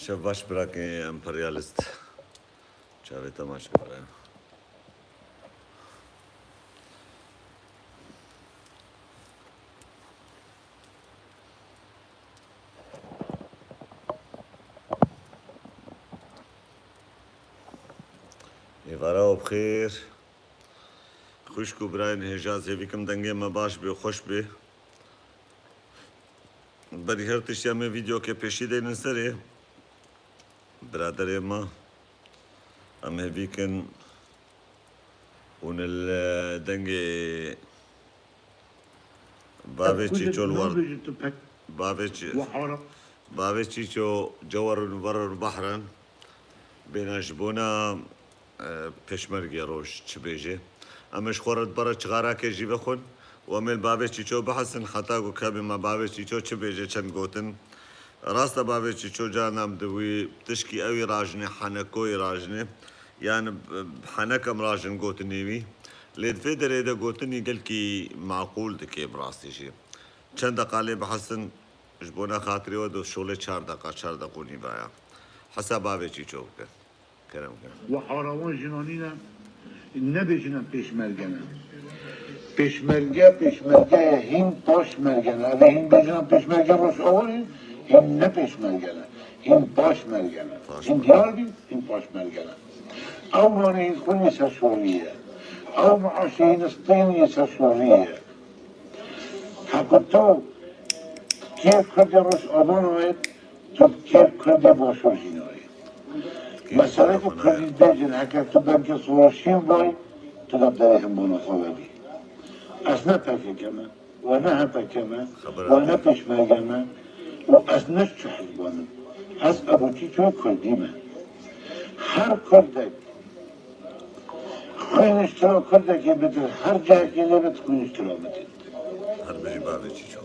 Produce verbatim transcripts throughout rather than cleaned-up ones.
Çev baş birakê emperyalist. Çavê te maç bibire. Êvara û bi xêr. Xwişk û birayên hêja, ez hêvî kim dengê me baş bê, xweş bê. Berî her tiştî em ê vîdeokê pêşî deynin serê. Biraderê me, em hêvî kin hûn li dengê bavê Çîçol wer, bavê Çî-, bavê Çîço cewer û wer û behran bêne ji bona, e, pêşmergê roj çi bêje. Em ê ji xwe re di bere çixarakê jî vexwin û em ê li bavê Çîço bihesin heta ku kevê me bavê Çîço çi bêje, çend gotin. Rast e, bavê Çîço carna em di wî tişkî ewî rajinê, henekoyê rajinê. Yani, e, henek em rajin gotinê wî. Lê di vê derê de gotinî gelkî maqûl dike bi rastî jî. Çend deqa lê bihesin, ji bona xatirê we do şolê çar deqa, çar deq û nîvaya. Hesa bavê Çîço bike. Kerem ke. Û harawan jina nîne, nebêjin em pêşmerge ne. Pêşmerge, pêşmerge ye, hîn paşmerge ne. Ev ê hîn bêjin em pêşmerge Rojava ne, hîn ne pêşmerge ne. Hîn paşmerge ne. Paşmerge. Hîn diyar bî, hîn paşmerge ne. Ew vanê hîn xwînê ser şorî ye. Ew meaşê hîn stênê ser şorî ye. Heko tu kêf Kurdê Rojava nayê, tu kêf Kurdê Başûr jî nayê. Kêf Mesela ku Rojava nayê. Kurdî bêjin, heke tu belkî Soweşîn bay, tu da derê himbona xwe vebî. Ez ne P K K me, we ne H P K me, Xebera we ne te. Pêşmerge me û ez ne çi hizban im. Ez Ebû Çîçoyê Kurdî me. Her Kurdek Xwîn îştira Kurdekê bidin, her cihekê lê bit, xwîn îştira bidin. Her bijî bavê Çîço.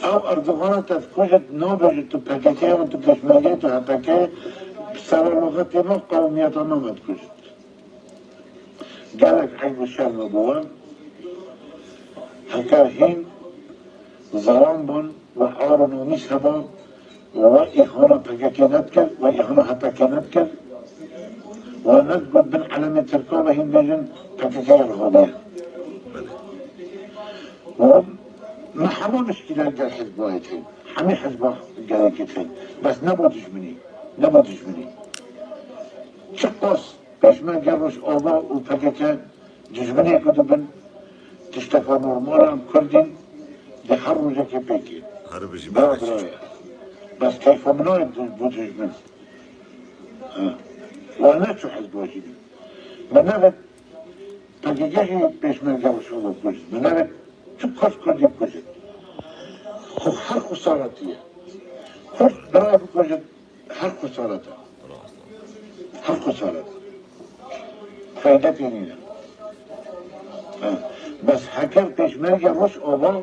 Ew Erdogan te dikujit, nabêjit tu P K K, tu Pêşmerge, tu H P K, bi sera loxetê me qewmiyeta me me dikujit. Gelek eyb û şerm e bo we. Heke hîn zeran bûn, we ar û namîs heba, we îhana P K K nedikir, we îhana H P K nedikir. We negot bin elemê Tirka ve hîn bêjin P K K ya li Xwedê ye. We me hema mişkîle gel hizbayê tîn. Hemî hizba gerekî tîn. Bes ne bo dijminî. Ne bo dijminî. Çiqas Pêşmerge Rojava û P K K dijminê ku dibin, tişteka normal e, em Kurd in, di her rojekê pêk in. Her bijî Bira bavê bira Çîço. Ye. Bes keyfa min nayê di-, bo dijmin. Ha. Wa ne çi hizba jî bin. Min nevêt P K K jî Pêşmerge Rojava kujt. Min nevêt çi Kurd Kurdî kujt. Xwe her xwesaretî ye. Kurd birayê bikujt, her xwesaret e. Her xwesaret e. Feyde tê nîne. Ha. Bes heker Pêşmerge Rojava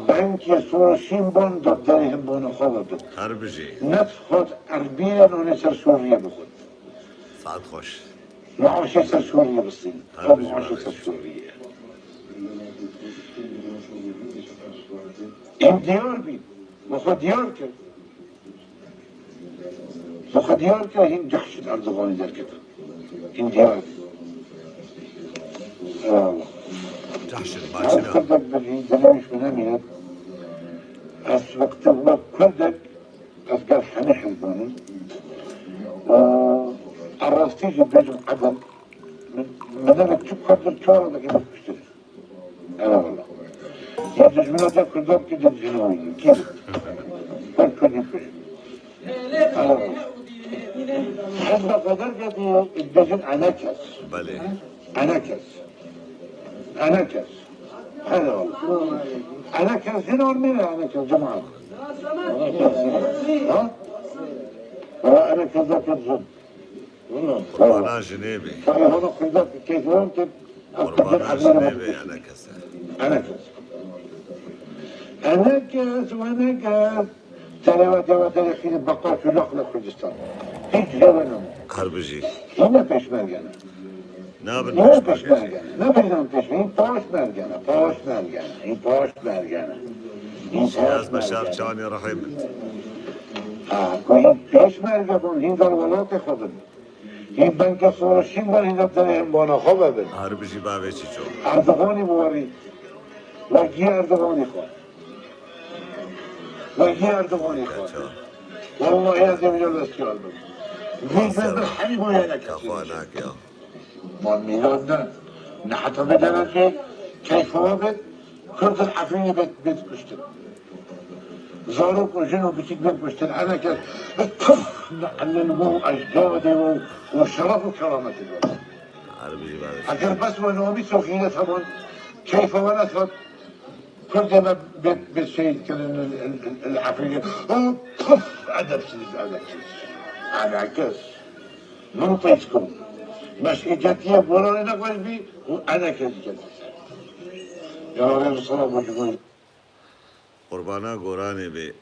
bengê Soweşîn ban da derê himbona xwe ve bin. Her bijî. Net xwet Erbîlê nonê ser Sûriyê bixwit. Saet xweş. Maaşê ser Sûriyê bistîn. Her Ew bijî maaşê ser Sûriyê. Em diyar bîn. Bi xwe diyar kir. Bi xwe diyar kir, hîn cehşt Erdoganî derkete. Hîn diyar kir. Eyvallah. Cehşt, her başına. Kurdek bir hîn dilê wî şûne mîne. Ez wextê wek Kurdek, ez gel hemî hizbanim. Û a rastî jî bêjim edem. Min, min ne çi Kurd çi were dikê min kuştir. Eyvallah. Ya dijmina te Kurdan ki de dijmina wî. Kî? Her Kurdî kuşt. Eyvallah. Hizba Xwedar geldi, dibêjin enekes. Belê. Enekes. Enekes. Eyvallah. Enekes jin olmıyor, enekes cemaat. Ha? Valla enekes zaten jin. Qurbana jinê bê. Qurbana jinê bê, enekese. Enekes. Enekes, wenekes. Tereva deva derê xîrê beqa şulaq li Kurdistan. Hiç jê wenam. Her bijî. Yine peşmergene. Nabin peşmergene. Nabin peşmergene. Paşmergene, paşmergene, paşmergene. Şiyaz Beşar çanê rehê min. Ha, ku hîn pêşmerge bûn, hîn der welatê xwe bin. Hîn benge soroşîn bin, hîn der derê hembana xwe vebin. Her bijî bavê Çîço. Erdoganî bi werî. Wegî Erdoganî xwe. Wegî Erdoganî xwe. Wellahî ez ê vî lestiyar bim. Vî dizdir hemî boyene kesî. Ma mîran ne. Ne heta bê devekê keyfa we bêt, Kurd li Efrînê bêt, bêt kuştin. Zarok û jin û biçîk bêt kuştin. Ene kes, puf, ne'lin we û ecdadê we û şeref û kerametê we. Heger bes we namîs û xîret hebûn, keyfa we nesat, Kurdê me bêt, bêt şehîd kirin li, li, li, li Efrînê. Û puf, edepsiz, edepsiz. Ene kes. Min teyz kir. Meş'îcetiye goranê ne xweş bî û ene kes kes. Ya Rabbi, selam û cumhur. Qurbana goranê bê.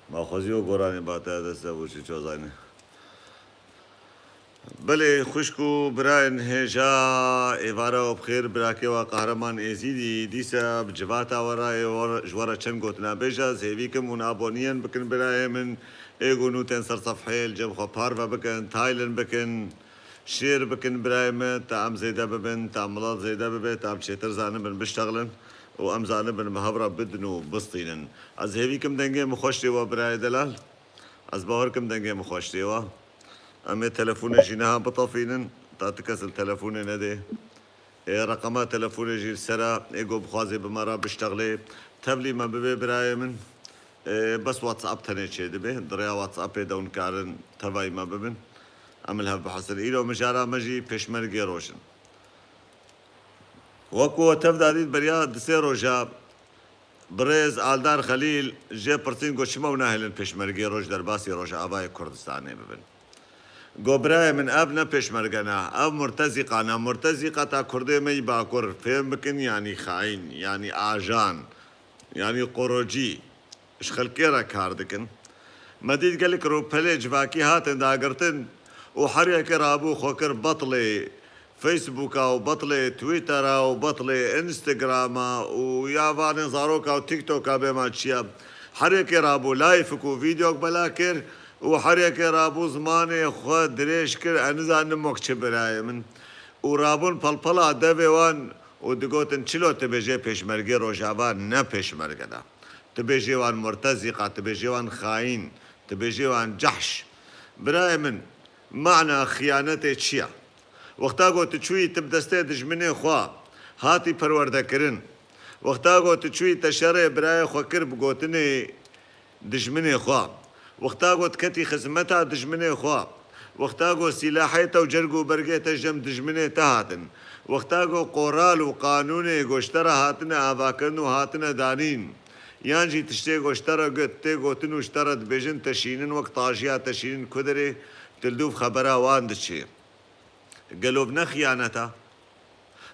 Ma xwezî û goranê ba te dest de bû, çi çozanî. Belê, xwişk û birayên hêja, êvara we bi xêr, birakê we Qehreman Êzîdî, dîsa bi civata we re, ê we, ji we re çend gotina bêja, ez hêvî kim hûn aboniyên bikin birayê min, ê ku nû tên ser sefheyê li cem xwe parve bikin, taylin bikin, share bikin birayê min, ta em zêde bibin, ta milal zêde bibe, ta em çêtir zanibin biştexlin û em zanibin bi hev re bidin û bistînin. Ez hêvî kim dengê min xweş tê we birayê delal. Ez bawer kim dengê min xweş tê we. Em ê telefonê jî niha bitefînin, ta ti kes li telefonê nedê. Ê, reqema telefonê jî li ser e, ê ku bixwazê bi me re biştexlê, tevlî me bibê birayê min. Ê, bes WhatsApp tenê çêdibe, di rêya WhatsAppê de hûn karin tevayî me bibin. Em li hev bihesin. Îro mijara me jî Pêşmergê Roj in. Wek ku we tev da dît, beriya di sê roja birêz Aldar Xelîl jê pirsîn, got, çima ew nahêlin Pêşmergê Roj derbasî Rojavayê Kurdistanê bibin? Got, birayê min, ev ne pêşmerge ne, ev murtezîqa ne. Murtezîqa ta Kurdê me yî Bakur fêm bikin, yanî xayîn, yanî ajan, yanî qorocî. Ji xelkê re kar dikin. Me dît gelek rûpelê civakî hatin dagirtin û her yekê rabû xwe kir betlê Facebooka û betlê Twittera û betlê Instagrama û ya vanê zaroka û TikToka bêma çi ye. Her yekê rabû layfik û vîdeok bela kir û her yekê rabû zimanê xwe dirêj kir, ez nizanim wek çi birayê min. Û rabûn pelpela devê wan û digotin, çilo dibêjê Pêşmergê Rojava ne pêşmerge ne. Dibêjê wan murtezîqa, dibêjê wan xayîn, dibêjê wan cehş. Birayê min, mana xiyanetê çi ye? Wexta ku tu çûyî tu bi destê dijminê xwe hatî perwerdekirin, wexta ku tu çûyî te şerê birayê xwe kir bi gotinê dijminê xwe, wexta ku tu ketî xizmeta dijminê xwe, wexta ku sîlahê te û cerg û bergê te ji cem dijminê te hatin, wexta ku qoral û qanûnê ku ji te re hatine avakirin û hatine danîn, yan jî tiştê ku ji te re got, tê gotin û ji te re dibêjin te şînin, wek tajiya te şînin ku derê, tu li dûv xebera wan diçê. Gelo ev ne xiyanet e?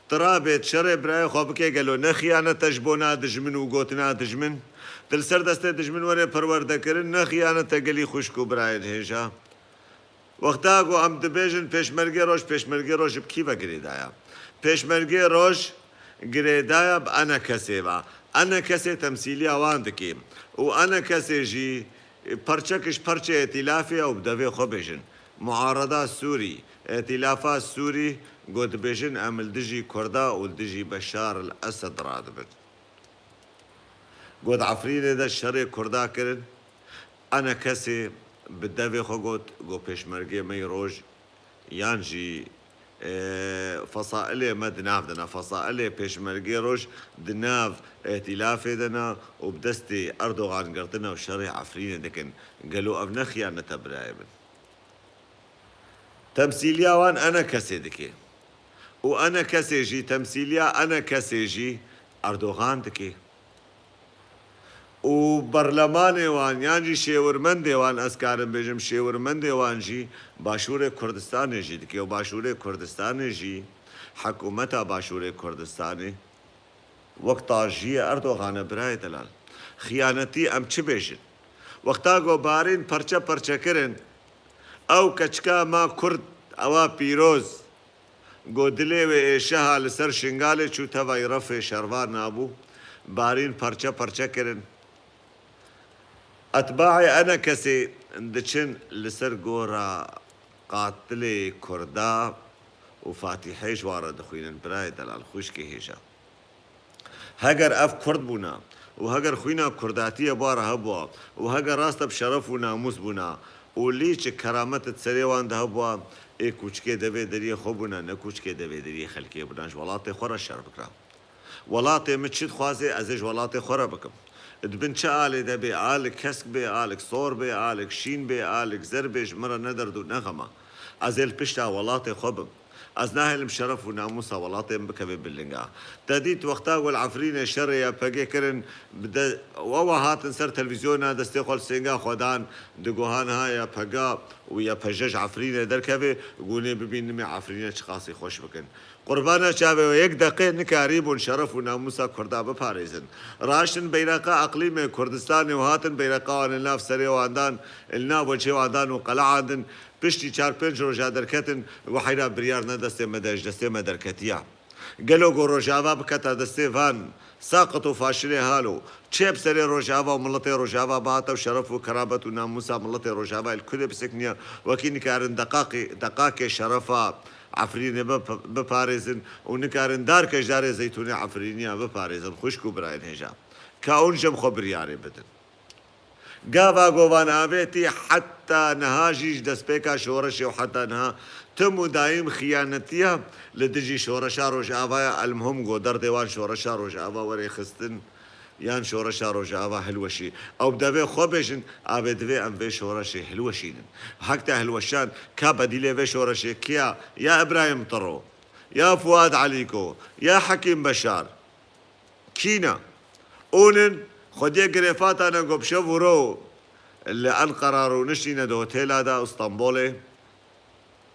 Tu rabê tu şerê birayê xwe bikê, gelo ne xiyanet e ji bona dijmin û gotina dijmin? Tu li ser destê dijmin werê perwerdekirin, ne xiyanet e gelî xwişk û birayên hêja? Wexta ku em dibêjin Pêşmergê Roj, Pêşmergê Roj bi kî ve girêdaya? Pêşmergê Roj girêdaya bi ENKSê ve. ENKSê temsîliya wan dike. Û ENKSê jî perçek ji perçê Îtîlafê ye û bi devê xwe bêjin. Muarada Sûrî, Îtîlafa Sûrî, got dibêjin em li dijî Kurda û li dijî Beşar el Esed radibin. Got Efrînê de şerê Kurda kirin. ENKSê bi devê xwe got, got pêşmergê me yî roj yan jî, e, fesailê me di nav de ne. Fesailê pêşmergê roj di nav Îtîlafê de ne û bi destê Erdogan girtine û şerê Efrînê dikin. Gelo ev ne xiyanet e birayê min? Temsîliya wan ENKSê dike. Û ENKSê jî, temsîliya ENKSê jî Erdogan dike. Û berlemanê wan, yan jî şêwirmendê wan, ez karim bêjim, şêwirmendê wan jî Başûrê Kurdistanê jî dike. Û Başûrê Kurdistanê jî, hikûmeta Başûrê Kurdistanê, wek tajiyê Erdogan e, birayê delal. Xiyanetî em çi bêjin? Wexta ku Barîn perçe perçe kirin, ew keçika me Kurd, ewa pîroz, ku dilê wê ê şeha li ser Şingalê çû tevayî refê şervan nabû, Barîn perçe perçe kirin. Etbaê ene kesê diçin li ser gora qatilê Kurda û Fatîhê ji wan re dixwînin, birayê delal, xwişkê hêja. Heger ev Kurd bûna û heger xwîna Kurdatiyê bi wan re hebûa û heger raste bi şeref û namûs bûna û lî çi keramet di serê wan de hebûa, ê kûçikê devê deriyê xwe bûna, ne kûçikê devê deriyê xelkê bûna, ji welatê xwe re şer bikira. Welatê min çi dixwaze, ez ê ji welatê xwe re bikim. Di bin çi alê de bê, alik kesk bê, alik sor bê, alik şîn bê, alik zer bê, ji min re ne derd û ne xem e. Ez ê li pişta welatê xwe bim. Ez nahêlim şeref û namûsa welatê min bikeve bin linga. Te dît wexta ku li Efrînê şerê Y P G kirin, bi de, ewa hatin ser televîzyona destê xwe li sênga xwe dan, digohan ha Y P G û Y P J ji Efrînê derkeve, ku hûn ê bibînin em ê Efrînê çiqasî xweş bikin. Qurbana çavê we yek deqê nikarîbûn şeref û namûsa Kurda biparêzin. Raştin beyreqa eqlîmê Kurdistanê û hatin beyreqa wan li nav serê wan dan, li nav weçê wan dan û qeleandin. Piştî çar pênc roja derketin, wehîra biryar ne destê me de, ji destê me derketiya. Gelo ku Rojava biketa destê van saqit û faşilê halo, çê bi serê Rojava û miletê Rojava bihata û şeref û keramet û namûsa miletê Rojava li ku de bisekiniya, wekî nikarin deqaqê, deqakê şerefa Efrînê bip-, biparêzin û nikarin darke ji darê zeytûnê Efrîniya biparêzin, xwişk û birayên hêja. Ka hûn jim xwe biryarê bidin. Gava ku van avêtî heta niha jî ji destpêka şoreşê û heta niha tim û dayîm xiyanetiya li dijî şoreşa Rojavaya, elmuhim ku derdê wan şoreşa Rojava were xistin, yan şoreşa Rojava hilweşî. Ew bi devê xwe bêjin, avê divê em vê şoreşê hilweşînin. Hek te hilweşan, ka bedîlê vê şoreşê kiya? Ya Îbrahîm Tiro, ya Fuad Elîko, ya Hekîm Beşar. Kî ne? Hûn in xwediyê girêfata ne ku bi şev û ro li Enqera rûniştîne di hotêla de Stenbolê. Bi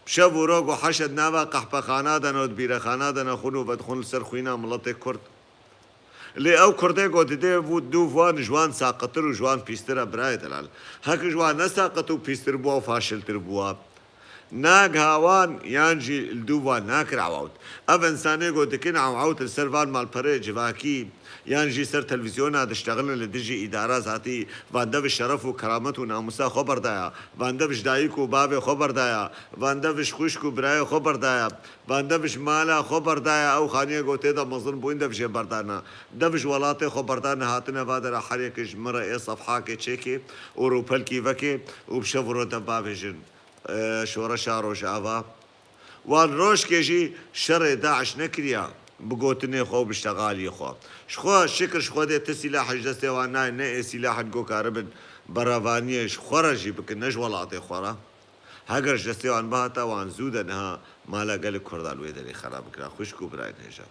şev û ro ku heşe di nava qehpexana de ne û di bîrexana de ne xwin û vedixwin li ser xwîna miletê Kurd. Lê ew Kurdê ku didê vû dûv wan ji wan saqitir û ji wan pîstir e, birayê delal. Hek ji wan ne saqit û pîstir bûa û faşiltir bûa. Nagiha wan yan jî li dû wan nakir ewawt. Ev însanê ku dikin ewawt li ser van malperê civakî yan jî ser televîzyona diştexilin li dijî îdara zatî, van dev ji şeref û keramet û namûsa xwe berdaya, van dev ji dayik û bavê xwe berdaya, van dev ji xwişk û birayê xwe berdaya, van dev ji mala xwe berdaya, ew xaniyê ku tê de mezin bûn dev jê berdana, dev ji welatê xwe berdana, hatine va dera herêkê ji min re ê sefhakê çêkê û rûpelkî vekê û bi şev û ro dev bavêjin. E, şoreşa Rojava. Wan rojkê jî şerê DAIŞ nekiriya bi gotinê xwe û bi ştegaliyê xwe. Ji xwe şikir ji Xwedê ti sîlah ji destê wan nayê, ne ê sîlah in ku karibin berevaniyê ji xwe re jî bikin, ne ji welatê xwe re. Heger ji destê wan bihata, wan zû de niha mala gelek Kurda li wê derê xera bikira. Xwişk û birayên hêja.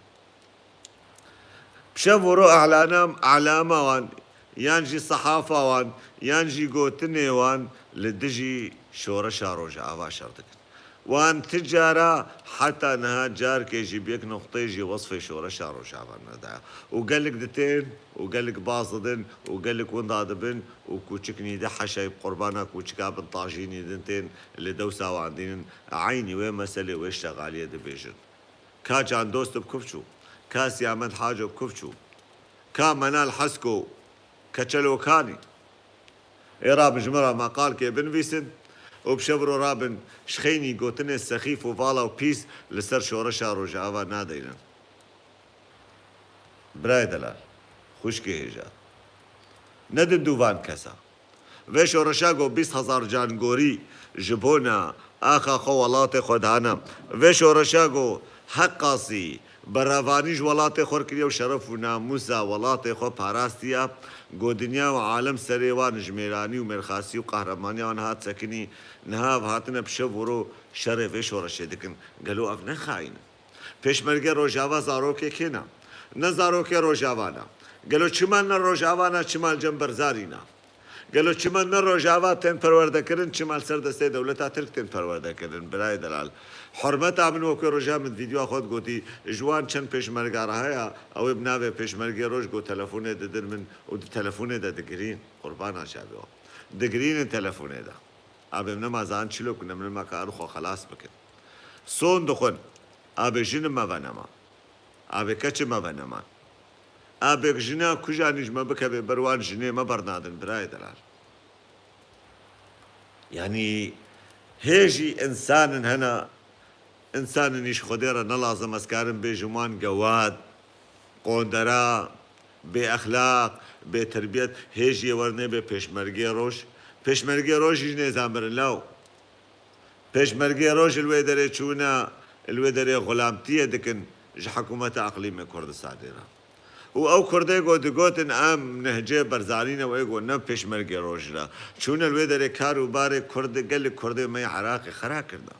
Bi şev û ro ehlana, ehlama wan, yan jî sehafa wan, yan jî gotinê wan li dijî şoreşa Rojava şer dikin. Wan ti cara heta niha carkê jî bi yek noqteyê jî wesfê şoreşa Rojava nedaya. Û gelek ditên û gelek baz didin û gelek winda dibin û kûçik nî di heşayî bi qurbana kûçika bin tajînî din tên, lê dewsa wan dînin eynî wê meselê wê ştegaliyê dibêjin. Ka Can Dost bi kuv çû? Ka Siyamed Haco bi kuv çû? Ka Menal Hesko, Keçelo Kanî? Ê rabin ji min re meqalkê binivîsin û bi şev ro rabin ji xeynî gotinê sexîf û vala û pîs li ser şoreşa Rojava nadeynin. Birayê delal, xwişkê hêja. Nedin dûvan kesa. Vê şoreşa ku bîst hezar cangorî ji bona axa xwe welatê xwe dana. Vê şoreşa ku heqasî berevanî ji welatê xwe kiriye û şeref û namûsa welatê xwe parastiye. Ku dinya û alem serê wan ji mêranî û mêrxasî û qehremanî wan hat sekinî. Niha ev hatine bi şev û ro şerê vê şoreşê dikin. Gelo ev ne xayîn in? Pêşmerge Rojava zarokê kê ne? Ne zarokê Rojava ne. Gelo çima ne Rojava ne, çima li cem Berzanî ne? Gelo çima ne Rojava tên perwerdekirin, çima li ser destê dewleta Tirk tên perwerdekirin? Birayê delal. Hurmeta min wekî roja min vîdyoya xwe digotî, ji wan çend pêşmerga re heye, ew ê bi navê pêşmergê roj got telefonê didin min û di telefonê de digirîn. Qurbana çavê wan. Digirînin telefonê de. Abê min nema zan çilo ku ne min nema karin xwe xelas bikin. Son dixwin. Abê jinim me venema. Abê keçim me veneman. Abê jina kujanî ji me bikeve ber wan jinê me bernadin birayê delal. Yanî hê jî însan in hene, însan in îş Xwedê re ne lazim ez karim bêjim wan gewad, qondera, bêexlaq, bêterbiyet, hê jî yê wernê bê pêşmergê roj. Pêşmergê roj jî nêzan birin law. Pêşmergê roj li wê derê çûne, li wê derê xulamtiyê dikin ji hikûmeta Eqlîmê Kurdistanê re. Û ew Kurdê ku digotin em nehcê Barzanî ne, wê ku ne pêşmergê roj ne. Çûne li wê derê kar û barê Kurd, gelek Kurdê me yê Iraqê xera kirine.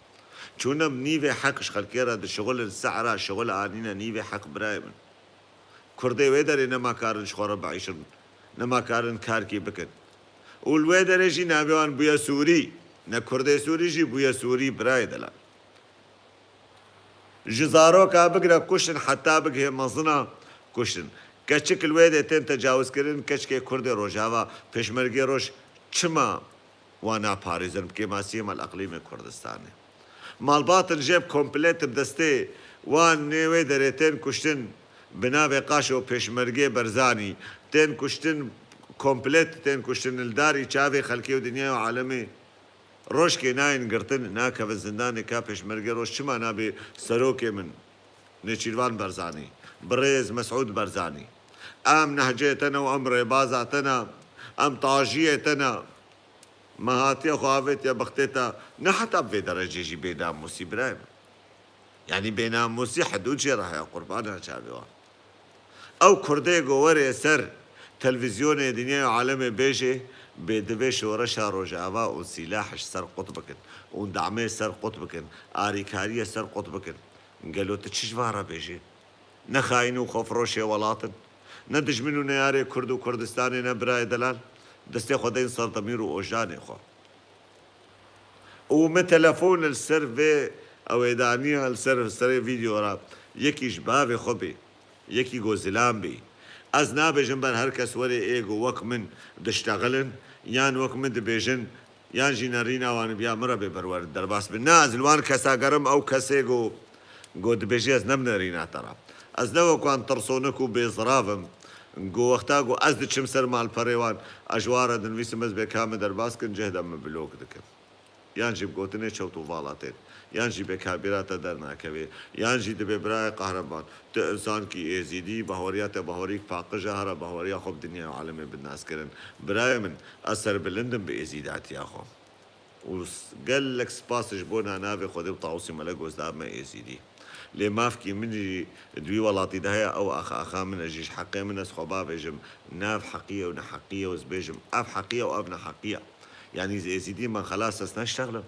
Çûne nîvê heq ji xelkê re dişixulin, sehra şixul anîne nîvê heq birayê min. Kurdê wê derê nema karin ji xwe re biîşin, nema karin karkî bikin. Û li wê derê jî navê wan bûye Sûrî. Ne Kurdê Sûrî jî bûye Sûrî birayê delal. Ji zaroka bigire kuştin heta bigihê mezina kuştin. Keçik li wê dê tên tecawizkirin, keçikê Kurdê Rojava, pêşmergê roj çima wan naparêzin bi kêmasiyê mal eqlîmê Kurdistanê. Malbatin jê bi komplet bi destê wan nê wê derê tên kuştin, bi navê qaşo pêşmergê Barzanî, tên kuştin, komplet tên kuştin li darî çavê xelkê û dinyayê û alemê. Rojkê nayên girtin, nakevin zindanê, ka pêşmergê roj çima nabê serokê min Nêçîrvan Barzanî, birêz Mesûd Barzanî? Em nehcê te ne û em rêbaza te ne, em tajiyê te ne. Me hatiye xwe avêtiye bextê te, ne heta bi vê derecê jî bênamûsî birayê min. Yanî bênamûsî hidûd jê re heye, qurbana çavê wan. Ew Kurdê ku were ser televîzyonê dinyayê û alemê bêjê, bê divê şoreşa Rojava û sîlah ji ser qut bikin û damê ser qut bikin, arîkariyê ser qut bikin. Gelo tu çi ji van re bêjê? Ne xayîn û xwefiroşê welat in, ne dijmin û neyarê Kurd û Kurdistanê, ne birayê delal, destê xwe deyn ser demîr û ojdanê xwe. Û min telefon li ser vê ew ê daniya li ser serê vîdeo re, yekî ji bavê xwe bê, yekî go zilam bê. Ez nabêjim ber her kes werê ê go wek min diştexilin, yan wek min dibêjin, yan jî nerîna wan biya min re bê berwer derbas bin. Na, ez li wan kesa gerim, ew kesê go, go dibêjî ez ne bi nerîna te re. Ez ne wek wan tirsonik û bêzirav im. Go wexta go ez diçim ser malperê wan, ez ji wan re dinivîsim, ez bê ka min derbas kin, cih de min blok dikin. Yan jî bi gotinê çewt û vala tên. Yan jî bê ka bîra te dernakevê. Yan jî dibê birayê qehreman. Tu însankî êzîdî, bahweriya te bahwerîk paqij e, here bahweriya xwe bi dinyayê û alemê bidin naskirin. Birayê min, ez serbilind im bi êzîdatiya xwe. Û s-, gelek spas ji bona navê Xwedê û Tawusî Melek Gozdar me êzîdî. Lê mafkî min jî di wî welatî de heye, ew axa axa min e, jî ji heqê min ez xwe bavêjim. Nav heqî ye û neheqî ye û ez bêjim, ev heqî ye û ev neheqî ye. Yanî ez êzîdî, min xelas, ez neştexlim.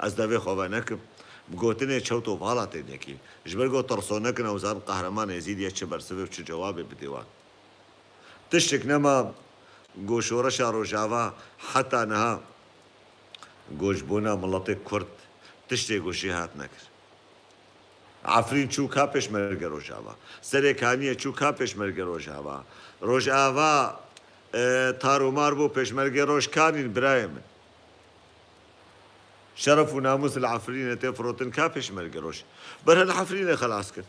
Ez devê xwe venekim. Bi gotinê çewt û vala tên yekî. Ji ber ku tirsonek in, ew zanin qehreman êzîdî ye çi bersivê û çi cewabê bidê wan. Tiştek nema, go şoreşa Rojava heta niha, go ji bona miletê Kurd tiştê go jê hat nekir. Efrîn çû ka pêşmerge Rojava. Serê Kaniyê çû ka pêşmerge Rojava. Rojava, e, tar û mar bû, pêşmerge roj kanîn birayê min. Şeref û namûs li Efrînê tê firotin ka pêşmerge roj. Berhe li Efrînê xelas kir.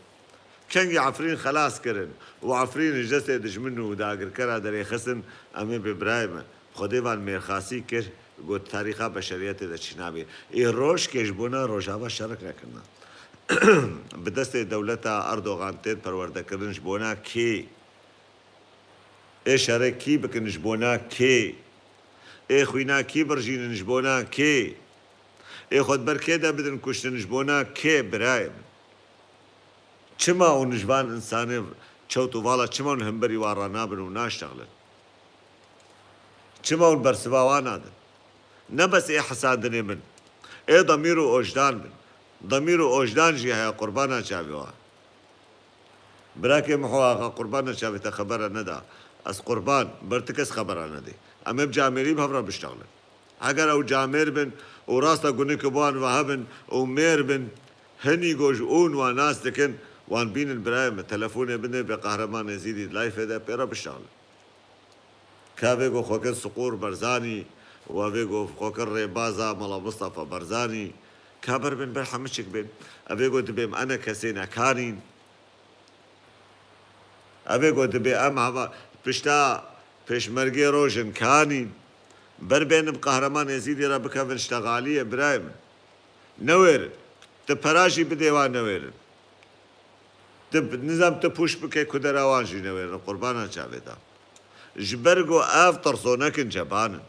Kengî Efrîn xelas kirin û Efrîn ji destê dijmin û dagirkera derêxistin, em ê bê birayê me. Xwedê van mêrxasî kir, got, tarîxa beşeriyetê de çi nabê. Ê rojkê ji bona Rojava şerik nekirine. Bi destê dewleta Erdogan tên perwerdekirin ji bona kê? Ê şerê kî bikin ji bona kê? Ê xwîna kî birjînin ji bona kê? Ê xwe di ber kê de bidin kuştin ji bona kê, birayê min? Çima hûn ji van însanê çewt û vala, çima hûn hemberî wan ranabin û naştexlin? Çima hûn bersiva wan nadin? Ne bes ê hesandinê min. Ê demîr û ojdan bin. Demîr û ojdan jî heye, qurbana çavê wan. Birakê Miho Axa, qurbana çavê te, xebera neda. Ez qurban, ber ti kes xebera nedê. Em ê bi camêrî bi hev re biştexlin. Heger ew camêr bin û rasta gunik bi wan ve hebin û mêr bin, hinî go ji ûn wan nas dikin, wan bînin birayê me, telefonê bidin bê Qehreman Êzîdî di layfê de pê re biştexlin. Ka vê go xwe kir Siqûr Barzanî, wa vê go xwe kir rêbaza Mela Mistefa Barzanî, ka ber bin, ber hemû çik bin. Evê go dibêm ene kesê nekanîn. Evê go dibê em hava pişta pêşmergê rojin kanîn. Ber bênin bi Qehreman Êzîdî re bikevin ştegaliyê, birayê min. Newêrin. Tu pera jî bidê wan newêrin. Tu, nizam tu pûş bike ku dera wan jî newêrin, qurbana çavê te. Ji ber ku ev tirsonek in, ceban in.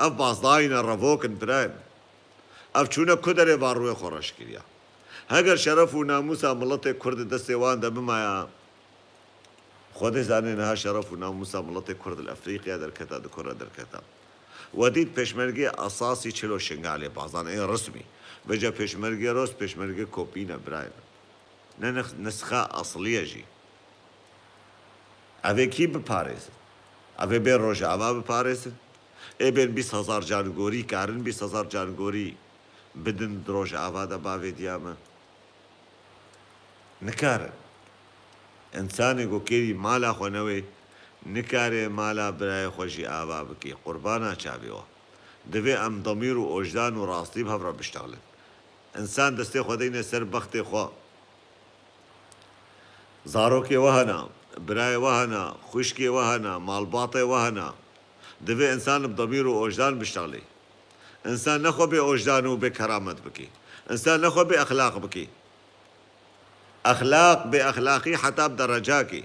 Ev bazdayî ne, revok in, birayê min. Ev çûne ku derê van rûyê xwe reş kiriya. Heger şeref û namûsa miletê Kurd di destê wan de bimaya, Xwedê zane niha şeref û namûsa miletê Kurd li Efrîqya derketa, di ku re derketa. We dît pêşmergê esasî çilo Şingalê, bazan ê resmî. Vêca pêşmergê rost, pêşmergê kopî ne, birayê min. Ne nix-, nisxa eslî ye jî. Ev ê kî biparêzin? Ev ê bên Rojava biparêzin? Ê bên bîst hezar cangorî, karin bîst hezar cangorî bidin di Rojava de bavê diya me? Nikarin. Însanê ku kêrî mala xwe newê, nikare mala birayê xwe jî ava bikê. Qurbana çavê we. Divê em demîr û ojdan û rastî bi hev re biştexlin. Însan destê xwe deyne ser bextê xwe. Zarokê we hene, birayê we hene, xwişkê we hene, malbatê we hene. Divê însan bi demîr û ojdan biştexlê. Însan ne xwe bê ojdan û bê keramet bikê. Însan ne xwe bê exlaq bikê. Exlaq, bê exlaqî heta bi derecakê.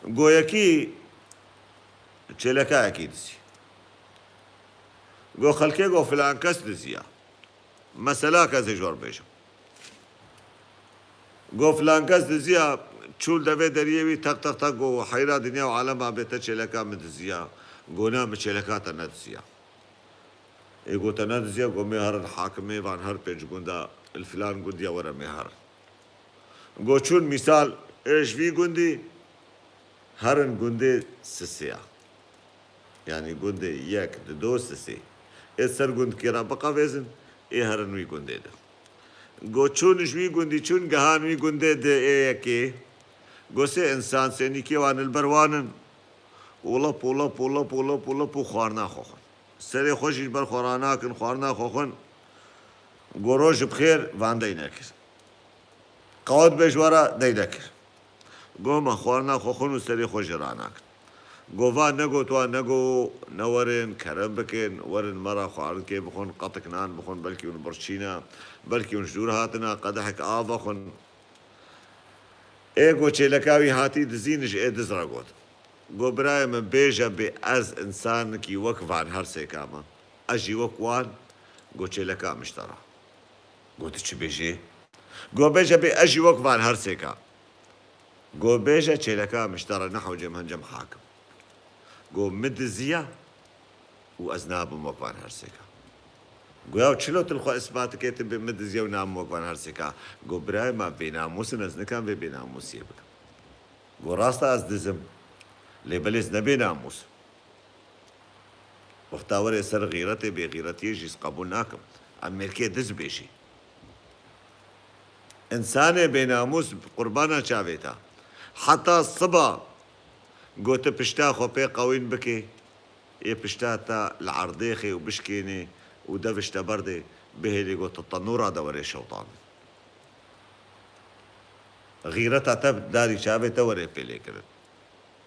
Go yekî çêlekayekî dizî. Go xelkê go filan kes diziya. Mesela ke ez ê ji we re bêjim. Go filan kes diziya, çû li devê deriyê wî, tak tak tak go heyra dinya û alema bê, te çêleka min diziya. Go na, min çêleka te nediziya. Ê go te nediziya, go mê herin hakimê van her pênc gunda, li filan gundiya were mê herin. Go çûn mîsal, ê ji vî gundî herin gundê Sisê ya. Yanî gundê yek, di do, Sisê. Ê ser gundkê re biqevêzin, ê herin wî gundê de. Go çûn ji wî gundî çûn, gihan wî gundê di ê yekê. Go sê însan, sê nîkê wan li ber wan in. Û lep û lep û lep û lep û lep û xwarina xwe xwin. Serê xwe jî ji ber xwe ranakin, xwarina xwe xwin. Go roj bi xêr, van dey nekir. Qewet bê ji we re dey nekir. Go me xwarina xwe xwin û serê xwe jî ranakin. Go van negot wan, nego ne werin kerem bikin, werin me re xwarinkê bixwin, qetik nan bixwin, belkî hûn birçî ne, belkî hûn ji dûr hatine, qedehek av vexwin. Ê go çêleka wî hatî dizîn, ji ê diz re got. Go birayê min, bêje bê ez însanekî wek van her sêka me. Ez jî wek wan, go çêleka min ji te re. Go tu çi bêjê? Go bêje bê ez jî wek van her sêka. Go bêje çêleka min ji te re, ne hewce min cem hakim. Go min diziya û ez nabim wek van her sêka. Go ya çilo tu li xwe isbat dikê tu bê min diziya û nabim wek van her sêka? Go birayê me, bênamûs in, ez nikan vê bênamûsiyê bikim. Go rast e ez diz im. Lê belê ez ne bênamûs im. Wexta were ser xîretê, bêxîretiyê jî ez qebûl nakim. Em mêrkê diz bêjî. Însanê bênamûs, qurbana çavê te. Heta siba go tu pişta xwe pê qewîn bikê, ê pişta te li erdê xê û bişkênê û dev ji te berdê, bihêlî go tu tenûra de were şewtan. Xîreta te darî çavê te were pê lêkirin.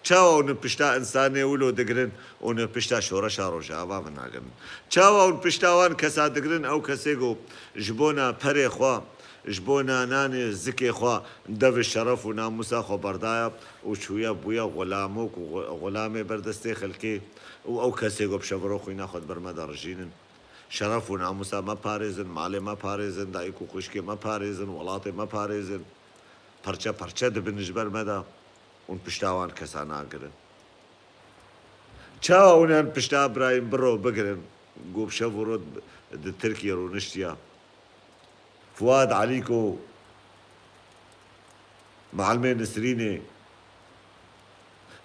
Çawa hûn pişta însanê wilo digirin, hûn pişta şoreşa Rojava ve nagirin? Çawa hûn pişta wan kesa digirin, ew kesê ku ji bona perê xwe, ji bona nanê zikê xwe dev şeref û namûsa xwe berdaya û çûye bûye xulamok û xu-, xulamê ber destê xelkê û ew kesê ku bi şeviro xwîna xwe di ber me de rijînin? Şeref û namûsa me parêzin, malê me parêzin, dayik û xwişkê me parêzin, welatê me parêzin. Perçe perçe dibin ji ber me de. Hûn pişta wan kesa nagirin. Çawa hûn yan pişta Birayîm Biro bigirin, ku bi şev û roj di Tirkiyê rûniştiya? Fuad Elîko, Mihelimê Nisrînê,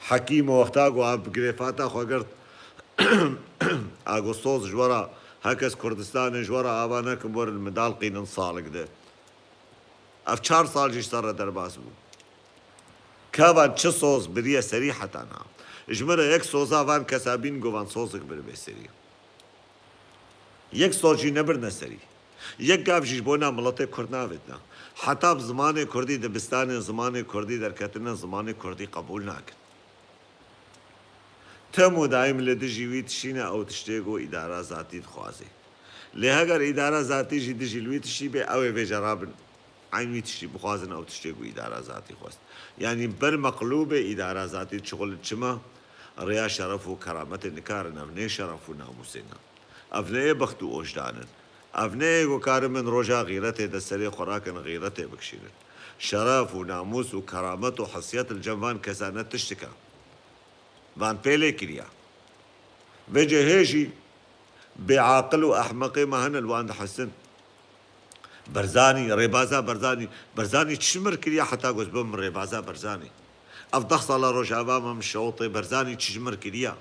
Hekîmo wexta ku ev bi girêfata xwe girt, a ku soz ji we re, her kes Kurdistanê ji we re ava nekin, werin min dalqînin salik de. Ev çar sal jî ji ser re derbas bû. Ka van çi soz biriye serî heta niha? Ji min re yek soza van kesa bîn ku van sozek biribe serî. Yek soz jî nebirine serî. Yek gav jî ji bona miletê Kurd navêtine. Heta bi zimanê Kurdî dibistanên zimanê Kurdî derketine, zimanê Kurdî qebûl nakin. Tim û daîm li dijî wî tişî ne, ew tiştê ku îdara zatî dixwaze. Lê heger îdara zatî jî dijî li wî tişî bê, ew ê vêce rabin eyn wî tiştî bixwazin, ew tiştê ku îdara zatî xwest. Yanî ber meqlûbê îdara zatî dişixulin. Çima? Rêya şeref û kerametê nikarin, ev nê şeref û namûsê ne. Ev ne yê bext û ojdan in. Ev ne yê ku karin min roja xîretê de serê xwe rakin, xîretê bikişînin. Şeref û namûs û keramet û hesiyet li cem van kesan ne tiştik e. Van pê lê kiriya. Vêce hê jî bêaqil û ehmeqê me hene li wan dihesin. Barzanî, rêbaza Barzanî, Barzanî çi ji mir kiriya heta ku ez bibim rêbaza Barzanî? Ev deh sala Rojava me min şewitê, Barzanî çi ji mir kiriya?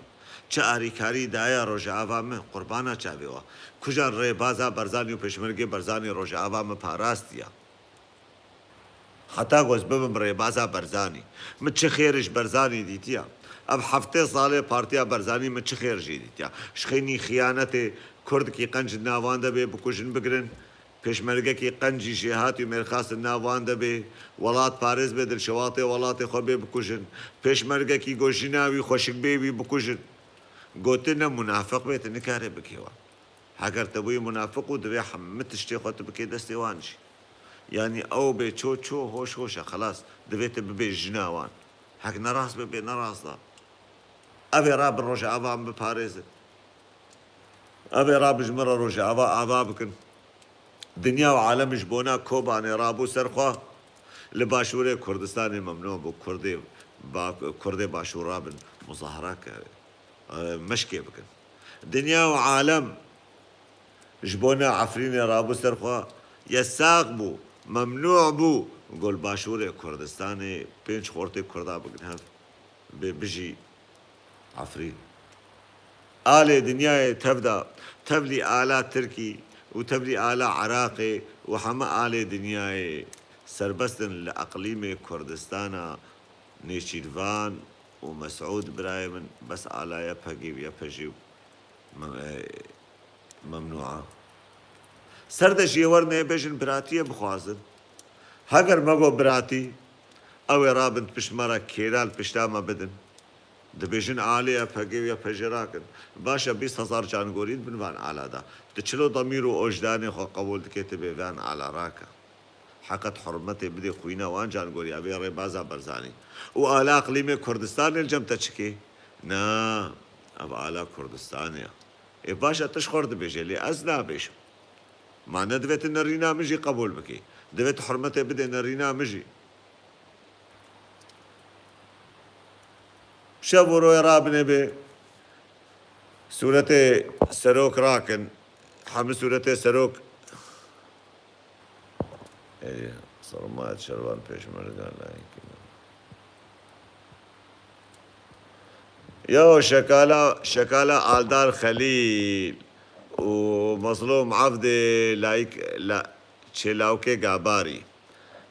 Çi arîkarî daye Rojava me? Qurbana çavê we. Kujan rêbaza Barzanî û pêşmergê Barzanî Rojava me parastiya? Heta ku ez bibim rêbaza Barzanî, min çi xêr ji Barzanî dîtiya? Ev heftê salê partiya Barzanî min çi xêr jê dîtiya? Ji xênî xiyanetê kurdkî qenc di nav wan de bê, bikujin, bigirin, pêşmergekî qencî jêhatî û mêrxas di nav wan de bê, welatparêz bê, dilşewatê welatê xwe bê, bikujin, pêşmergekî ku jina wî xweşik bê, wî bikujin. Gotin ne munafiq bê, tu nikare bikê wan. Heger te bûyî munafiq û divê hemû tiştê xwe tu bikê destê wan jî. Yanî ew bê ço ço, hoş hoş e, xelas. Divê tu bibê jina wan. Hek nerast be, bê nerast da. Ev ê rabin Rojava min biparêzin. Ev ê rabin ji min re Rojava ava bikin. Dinya û alem ji bona Kobanê rabû ser xwe. Li Başûrê Kurdistanê memnû bû. Kurdê ba-, Kurdê Başûr rabin muzahara ke, e, meşkê bikin. Dinya û alem ji bona Efrînê rabû ser xwe. Yesax bû, memnû bû. Gol Başûrê Kurdistanê pênc xortê Kurda bikin hev. Bê bijî Efrîn. Alê dinyayê tev da, tevlî ala Tirkî û tevlî ala Iraqê û heme alê dinyayê serbest in li eqlîmê Kurdistana Nêçîrvan û Mesûd birayê min, bes ala YPG'ê û YPJ'ê û me-, e, Memnû a. Ser de jî ê werin ê bêjin biratiyê bixwazin. Heger me got biratî, ew ê rabin pişt me re kêla li pişta me bidin. Dibêjin alê YPG û YPJ rakin. Baş e, bîst hezar cangorî di bin van ala de. Tu çilo demîr û ojdanê xwe qebûl dikê, tu bê van ala rake. Heqet hurmetê bidê xwîna wan cangorî, ev ê rêbaza Barzanî. Û ala eqlîmê Kurdistanê li cem te çikê? Na, ev ala Kurdistanê ye. Ê baş e, tu ji xwe re dibêje, lê ez nabêjim. Ma ne divê tu nerîna min jî qebûl bikî. Divê tu hurmetê bidê nerîna min jî. Şev û royê rabinê bê sûretê serok rakin. Hemî sûretê serok. Ê, sermayet şervan pêşmerga layîk in. Ya şekala, şekala Aldar Xelîl û Mezlûm Evdê layîk, la, çê lawkê Gabarî.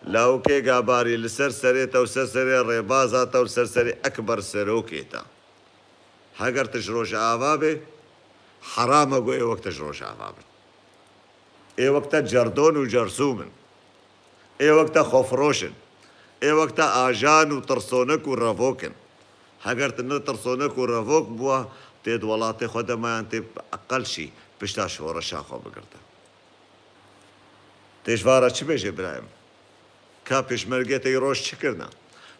Lawkê Gabarî li ser serê te û ser serê rêbaza te û ser serê Ekber Serokê te. Heger tu ji Rojava bê, heram e ku ê wek te ji Rojava bin. Ê wek te cerdon û cersûm in. Ê wek te xwefiroş in. Ê wek te ajan û tirsonek û revok in. Heger tu ne tirsonek û revok bûa, tê di welatê xwe de mayan, tê eqel şî pişta şoreşa xwe bigirte. Tê ji van re çi bêjê birayê min? Ka pêşmergê te yî roj çi kirine?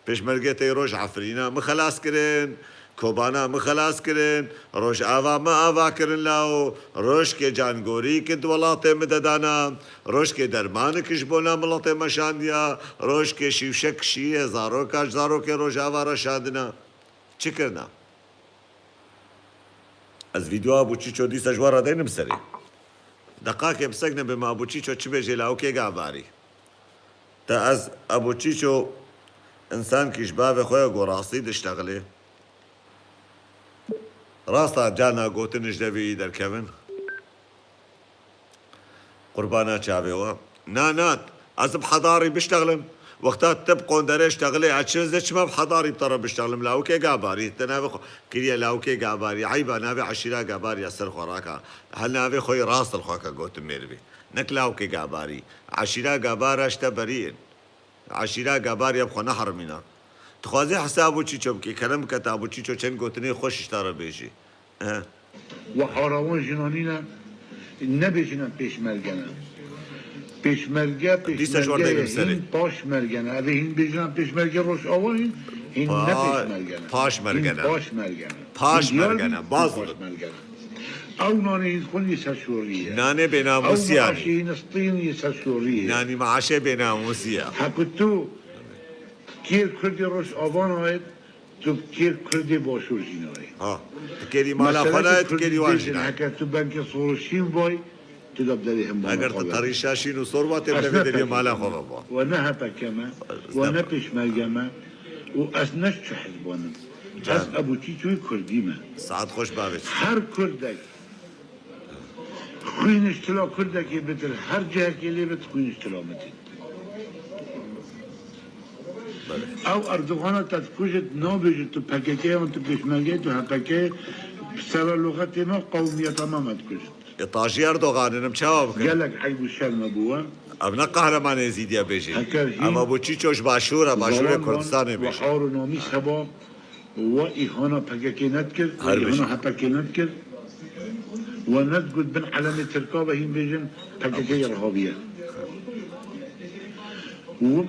Pêşmergê te yî roj Efrîna min xelas kirin, Kobana min xelas kirin, Rojava min ava kirin lawo, rojkê cangorî ki di welatê min de dana, rojkê dermanik ji bona miletê me şandiya, rojkê şîwşek şîrê zaroka ji zarokê Rojava re şandina. Çi kirine? Ez vîdeoya Ebû Çîço dîsa ji we re deynim serê. Deqakê bi sek nebe me Ebû Çîço çi bêjê lawikê Gabarî. Te ez Ebû Çîço însankî ji bavê xwe ye ku rastî diştexilê. Rasta cana gotin ji devê wî derkevin. Qurbana çavê we. Na, na, ez bi hedarî biştexlim. Wexta te bi qonderê ştexilê, ez çi, ez çima bi hedarî bi te re biştexlim? Lawikê Gabarî, te navê xwe kiriye lawikê Gabarî. Eyba, navê eşîra Gabarî ya ser xwe raka. Hel navê xwe yê rast li xwe ke gotin mêrivê. Nek lawikê Gabarî. Eşîra Gabara ji te berî in. Eşîra Gabarî ya bi xwe neherimîna. Dixwazî hisa Abu Çîço bikî, kerem bike te Abu Çîço çend gotinê xweş ji te re bêjî. He. Û arawan jinanî ne, nebêjin em pêşmerge ne. Pêşmerge, Dîsa ji wan pêşmerge ye, dayî min serê. Hîn paşmerge ne. Evê hîn bêjin em pêşmerge Rojava hîn, hîn ne Pa-, pêşmerge ne. Paşmerge ne. Hîn paşmerge ne. Paşmerge ne, Hîn diyar bî, baz hîn dibin. Paşmerge ne. Ew nanê hîn xwin yê serşorî ye. Nanê bênamûsî Ew yanî. Maaşê hîn stîn yê serşorî ye. Nanî maaşê bênamûsî ye. Hek û tu kêr Kurdê Rojava nayê, tu kêr Kurdê Başûr jî nayê. Ha, tu kêrî mala xwe nayê, tu kêrî wan jî nayê. Heke tu benkê Sorosîn vay, tu da bi derê hemba Eger tu terî şaşîn û sor va tê, tevî derê mala xwe ve va. We ne H P K me, we ne pêşmerge me û ez ne ji çi hizban im. Ez Ebû Çîçoyê Kurdî me. Saet xweş bavê Çîço. Her Kurdek Xwîn ji tila Kurdekê bitir, her cihekê lê bit, xwîn ji tila min tê. Belê. Ew Erdogana te dikujit, nabêjit tu P K K yan tu pêşmergeyê tu H P K, bi sera loxetê me qewmiyeta me me dikujit. E, tajî Erdogan in, em çawa bikin? Gelek eyb û şerm e bo we. Ev ne qehremanê Êzîdiye bêjî. Heker hîn Ev Abu Çîço ji Başûr e, Başûrê zalim ban, Kurdistanê we bêjî. Ar û namîs heba, We îhana P K K nedikir, we Her bijî. Îhana H P K nedikir. We nedigot bin elemê Tirka ve hîn bêjin P K K yê rehaviye. Û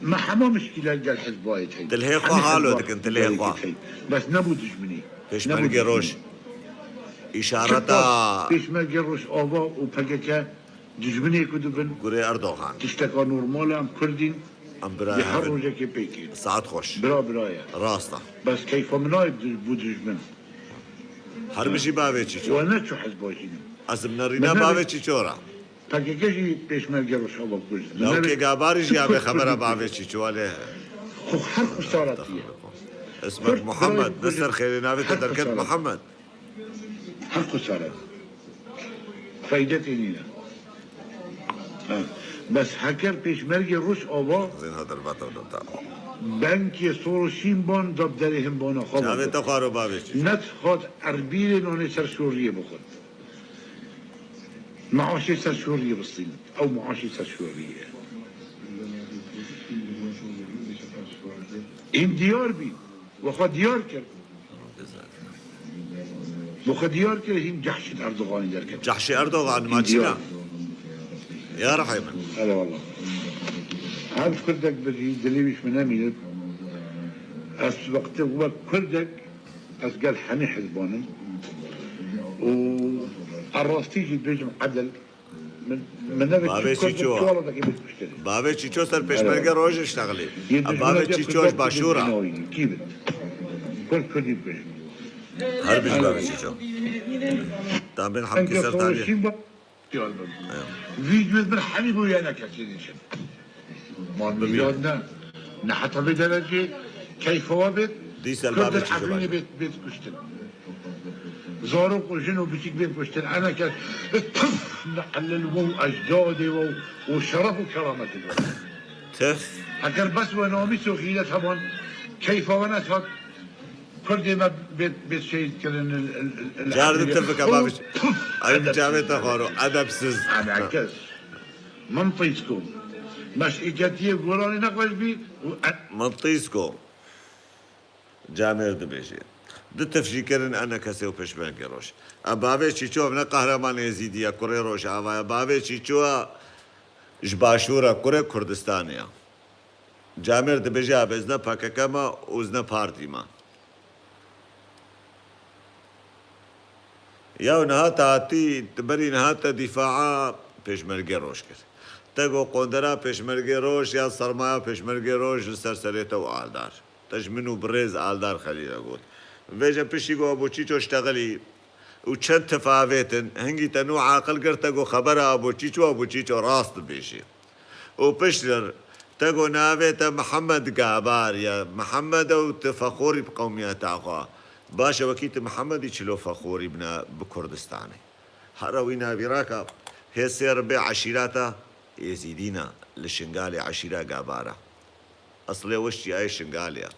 me hema mişkîle gel hizbayê tey. Dilhê xwe Hemî halo hizba dikin, dilhê gelekî xwe. Tey. Bes nebû dijminî. Pêşmergê Nebû dijminî. Roj. Îşareta Çiqas Pêşmergê Rojava û P K K Dijminê ku dibin, Gurê Erdogan. Tişteka normal e, em Kurd in. Em bira Di her hev in. Rojekê pêk in. Saet xweş. Bira bira ye. Rast e. Bes keyfa min nayê di-, bû dijmin. Her bijî bavê Çîço. We ne çu hizba jî ne. Ez bi nerîna Min ne bavê bi- Çîço re. P K K jî pêşmerge Rojava kujt. Lewkê Gabarî jî avê xebera bavê Çîço, alê. Xo her xusaretiye. Ismet Kurd Muhammed, birayê ne ser xêrê navê te Her derket xusaretiye. Muhammed. Her xusare. Feyde tê nîne. Ha. Bes heker pêşmergê Rojava Zên ha derbata da. Benkê Sorosîn ban da bi derê himbana xwe Çavê te xwaro bavê çi? Net hat erbîrê nanê ser şoriyê bixwin. Maaşê ser şoriyê bistînin. Ew maaşê ser şoriyê. Hîn diyar bî. We xwe diyar kir. Bi xwe diyar kir hîn cehşî Erdoganî derket. Cehşî Erdogan ma çi ne? Ya rehê min. Eyvallah. Her kurdek bijî, dilê wî ji min nemînit. Ez wextê wek kurdek, ez gel hemî hizban im. Û ez rastî jî dibêjim edil. Min, min nevê Bavê çi Çîço. Çuwala da kê bit kuştin. Bavê Çîço ser pêşmerge roj iştexilî. Bavê Çîço ji Başûr e. Kî bit? Kurd Kurdî bit. Her bij bavê Çîço. Tamam, ben Hamkî ser tanî. Vîdyoyê min hemî bû yene kesê diçin. Man Bibî. Yad ne. Ne heta vê derecê keyfa we bêt, Dîsa Kurd babê çi Efrînê jibin? Bêt, bêt kuştin. Zarok û jin û biçîk bêt kuştin. Ene kes, puf, ne elil we û ecdadê we û şeref û kerametê we. Tef. Heker bes we namîs û xîret heban, keyfa we nesat. Kurdê me bê, bê şehîd kirin, il, il, il, il, Car di tifika babiş. Puf! Ay, cavê te xwaro, edepsiz. Anakes. Min tîsko. Meşîketiyê goranê nexweş bî û e- Min tîsko. Camêr dibêje. Di tif jî kirin ene kesê û pêşmergê roj. E, bavê Çîço ne qehreman Êzîdî ye, kurê Rojava ye. Bavê Çîço ji Başûr e, kurê Kurdistanê ye. Camêr dibêje, "Abi, ez ne P K K me û ez ne partî me." Ya niha te hatî, berî niha te dîfaa pêşmergê roj kir. Te got, "Qondera pêşmergê roj ya sermaya pêşmergê roj li ser serê te û aldar." Te ji min û birêz Aldar Xelîle got. Vêje piştî got, "Abo Çîço ştexilî." Û çend tif avêtin, hingî te nû aqil kir, te got xebera Abo Çîço, Abo Çîço rast dibêjî. Û piştir, te got navê te Mihemed Gabar ye, Mihemed e û tu fexorî bi qewmiyeta xwe. Baş e, wekî tu Mihemedî çilo fexorî bi na-, bi Kurdistanê. Here wî navîraka hê sê ribê eşîrata Êzîdîna li Şingalê eşîra Gabar e. Eslê we çiyayê Şingalê ye.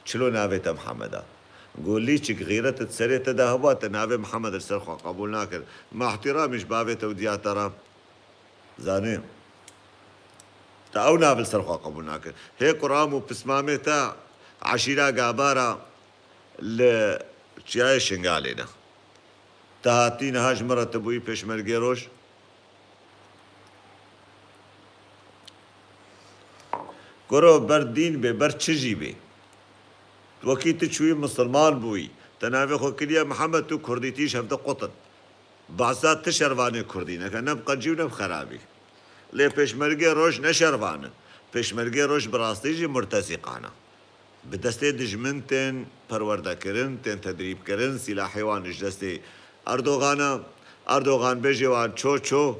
Çilo navê te Mihemed e? Go lîçik xîret di serê te de heba, te navê Mihemed li ser xwe qebûl nakir. Me îhtîramî ji bavê te û diya te re. Zanî. Te ew nav li ser xwe qebûl nakin. Hê kuram û pismamê te eşîra Gabara li çiyayê Şingalê ne. Te hatî niha ji min re tu bûyî pêşmergê roj. Kuro ber dîn bê, ber çi jî bê. Wekî tu çûyî misilman bûyî. Te navê xwe kiriye Mihemed, tu kurdîtî ji hevde qutin. Behsa ti şervanê kurdî neke, ne bi qencî û ne bi xerabî. Lê pêşmergê roj ne şervan in. Pêşmergê roj bi rastî jî murtezîqan e. Bi destê dijmin tên perwerdekirin, tên tedrîbkirin, sîlahê wan ji destê Erdogan e. Erdogan bêjê wan ço ço,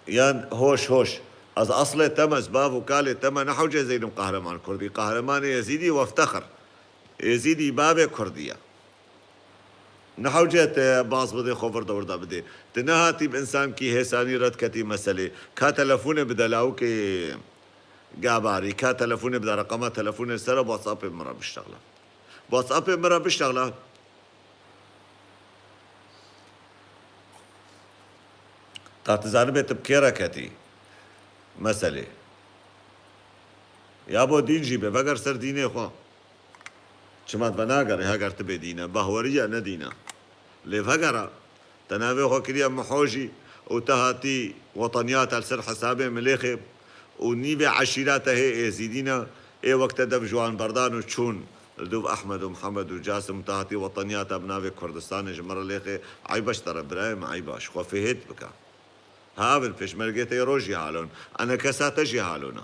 yan hoş hoş. Ez eslê te me, ez bav û kalê te me, ne hewce ez ênim qehreman kurdî. Qehremanê Êzîdî weftexir. Êzîdî bavê kurdî ye. Ne hewce te baz bidê, xwe vir de wir de bidê. Tu nehatî bi însankî hêsanî red ketî meselê. Ka telefonê bide lawikê Gabarî, ka telefonê bide, reqema telefonê ser e, WhatsAppê min re biştexle. WhatsAppê min re biştexle. Ta tu zanibê tu bi kê re ketî meselê. Ya bo dîn jî bê, veger ser dînê xwe. Çima tu venagerî, heger tu bê dîn e, bahweriye ne dîn e. Lê vegera, te navê xwe kiriye Miho jî û te hatî weteniyata li ser hesabê Milêxê û nîvê eşîra te hê Êzîdî ne, ê wek te dev ji wan berdan û çûn li dûv Ehmed û Mihemed û Casim û te hatî weteniyata bi navê Kurdistanê ji min re lêxê, eyb e ji te re birayê min, eyb e, ji xwe fihêt bike. Havin pêşmergê te yê roj jî halon. Ene kesa te jî halona.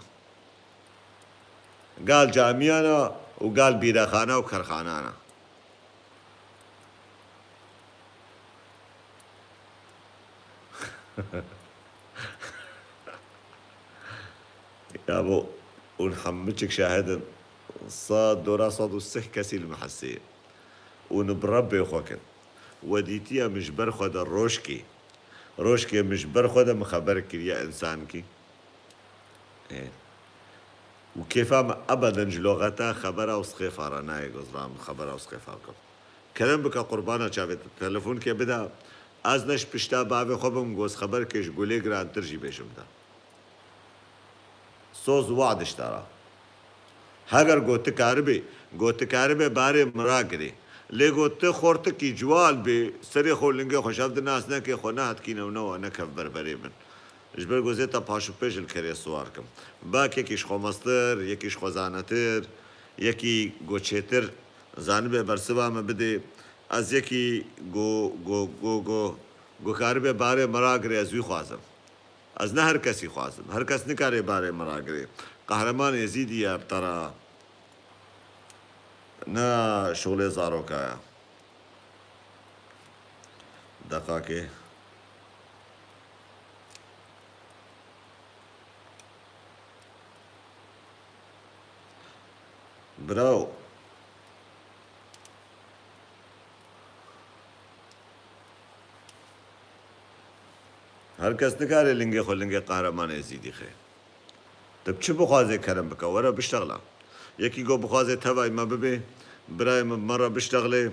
Gal camiyana û gal bîrexana û kerxanana. Ya bo, hûn hemû çik şahid in. Sa dora sed û sih kesî li me hesê. Û ni bi Rebbê xwe kin. We dîtiye min ji ber xwe de rojkê. Rojkê min ji ber xwe de min xeber kiriye însankî. Ê. Û kêfa min ebeden ji loxeta xebera û sixêfa re nayê, gozra min xebera û sixêfa bikim. Kerem bike qurbana çavê te. Telefonkê bide. Ez ne ji pişta bavê xwe bim, goz xeberkê ji gulê girantir jî bêjim de. Soz û wad ji te re. Heger got tu karibê, got tu karibê barê min ragirê. Lê got tu xortikî ciwan bê, serê xwe lingê xwe ji hev di nas neke, xwe nehetkîne û newa neke berberê min. Ji ber gozê te paş û pêş li kerê siwar kim. Bak yekî ji xwe mestir, yekî ji xwe zanetir, yekî got çêtir, zanibe bersiva me bidê. Ez yekî go, go, go, go, go karibê barê min ragirê, ez wî xwazim. Ez ne her kesî xwazim. Her kes nikare barê min ragirê. Qehreman Êzîdî ye bi te re. Ne şolê zaroka ye. Deqakê. Bravo. Her kes nikare lingê xwe lingê Qehreman Êzîdî xê. Tu bi çi bixwazê kerem bike, were biştexla. Yekî go bixwazê tevay me bibê, birayê min bi me re biştexlê,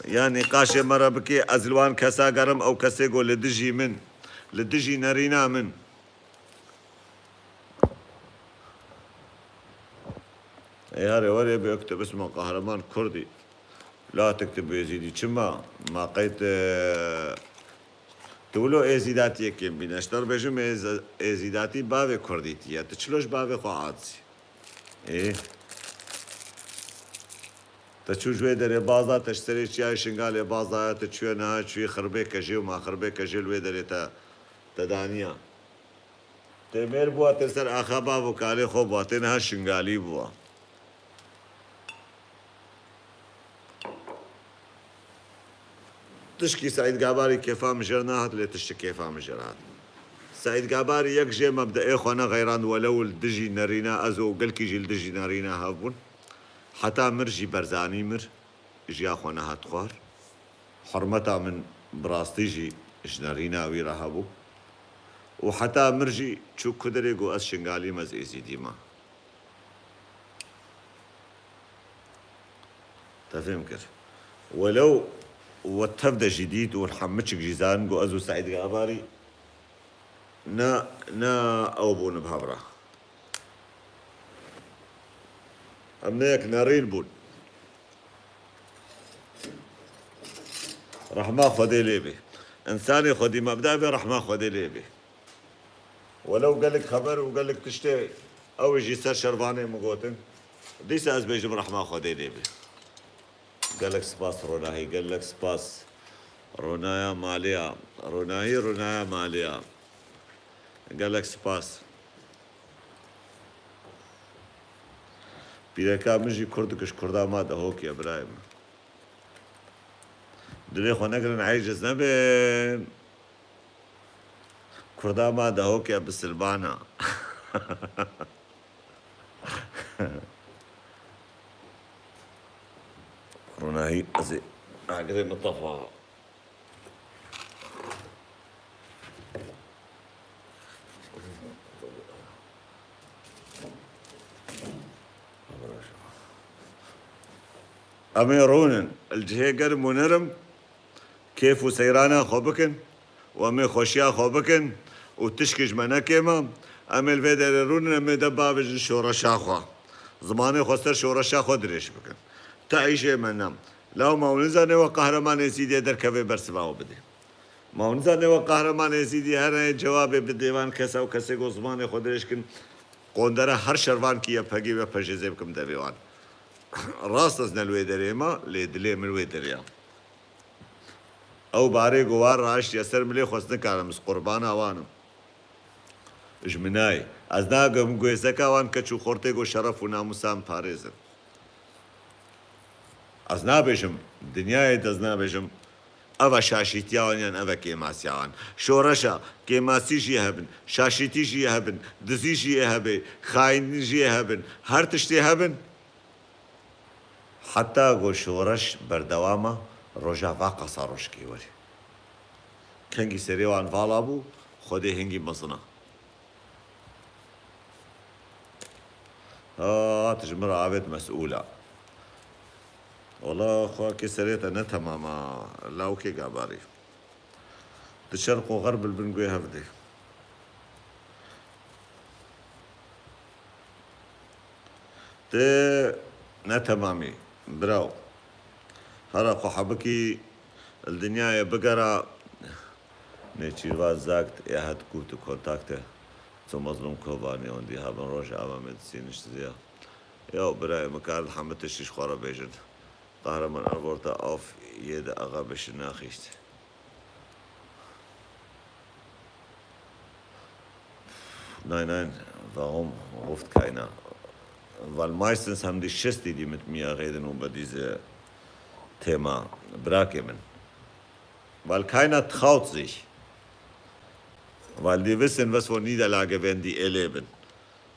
ya nîqaşê me re bikê, ez li wan kesa gerim, ew kesê go li dijî min, li dijî nerîna min. Ê harê werê bi ektibisma qehreman kurdî. La tik tu bêzîdî çima? Ma qey tu, tu wilo êzîdatiyê kêm bîne? Ji te re bêjim êz-, êzîdatî bavê kurdîtî ye. Tu çilo ji bavê xwe aciz î? Ê. Te çû ji wê derê baz da, te ji serê çiyayê Şingalê baz daya, te çûye niha çûyî xirbê kejê û ma xirbê kejê li wê derê te, te daniya. Tê mêr bûa, tê ser axa bav û kalê xwe bûa, tê niha Şingalî bûa. Tişkî Seîd Gabarî kêfa min jêr nehat, lê tiştî kêfa min jêr hat. Seîd Gabarî yek jê mebdeê xwe nexeyrand, welew li dijî nerîna ez û gelkî jî li dijî nerîna hev bûn. Heta mir jî Berzanî mir, jiya xwe nehat xwar. Hurmeta min bi rastî jî ji nerîna wî re hebû. Û heta mir jî çû ku derê got ez Şingalî me, ez Êzîdî me. Te fêm kir. Welew we tev de jî dît û hemû çik jî zan, got ez û Seîd Gabarî Ne, ne ew bûn bi hev re. Em ne yek nerîn bûn. Rehma Xwedê lê bê. Însanê xwedî mebda bê, rehma Xwedê lê bê. Welew gelek xeber û gelek tiştê ew jî ser şervanê min gotin. Dîsa ez bêjim rehma Xwedê lê bê. Gelek spas Ronahî, gelek spas. Ronaya Maliya, Ronahî, Ronaya Maliya. Gelek spas. Pîreka min jî Kurd, ji Kurda ma Dehokê ye, birayê min. Dilê xwe negirin, eciz nebin. Kurda ma Dehokê bisilmana. Ronahî ez ê agirê min tefa. Em ê rûnin li cihê germ û nerm. Kêf û seyrana xwe bikin û em ê xweşiya xwe bikin û tişkî ji me nekêm e. Em ê li vê derê rûnin, em ê de bavêjin şoreşa xwe. Zimanê xwe ser şoreşa xwe dirêj bikin. Te îşê me ne. Law ma hûn nizanê we Qehreman Êzîdiyê derkevê bersiva we bidê. Ma hûn nizanê we Qehreman Êzîdî her heye cewabê bidê van kesa û kesê ku zimanê xwe dirêj kin, qondera her şervankî ye pegî ve pejê zê bikim devê wan. Rast ez ne li wê derê me, lê dilê min wê derê ye. Ew barê ku wan raştiye ser milê xwe, ez nikarim, ez qurbana wan im. Ji min nayê. Ez nagim guêzeka wan keç û xortê ku şeref û namûsa min parêzin. Ez nabêjim, dinyayê de ez nabêjim, ev e şaşîtiya wan yan ev e kêmasiya wan. Şoreşa, kêmasî jî hebin, şaşîtî jî hebin, dizî jî hebe, xayînî jî hebin, her tiştê hebin. Heta ku şoreş berdewam e, roja va qasa rojkê were. Kengî serê wan vala bû, Xwedê hingî mezin e. Hat ji min re avêt mesûla. Wala xwe kê serê te ne temam a, lawkê gabarî. Di şerq û xerb li bin guhê hev dê. Tê ne temamî, biraw. Hera xwe hebikî li dinyayê bigera. Nêçîrvan zakt, ya het kûrt û kontakte. Zu Mazlûm Kobanî und die haben Rojava Medizinisch sehr. Ya birayê min, karin hemî tiştî ji xwe re bêjin. Qehreman Erborta auf jede Arabeschen Nachricht. Nein, nein, warum ruft keiner? Weil meistens haben die Schiss, die, die mit mir reden über diese Thema. Brakê min. Weil keiner traut sich. Weil die wissen, was für Niederlage werden die erleben.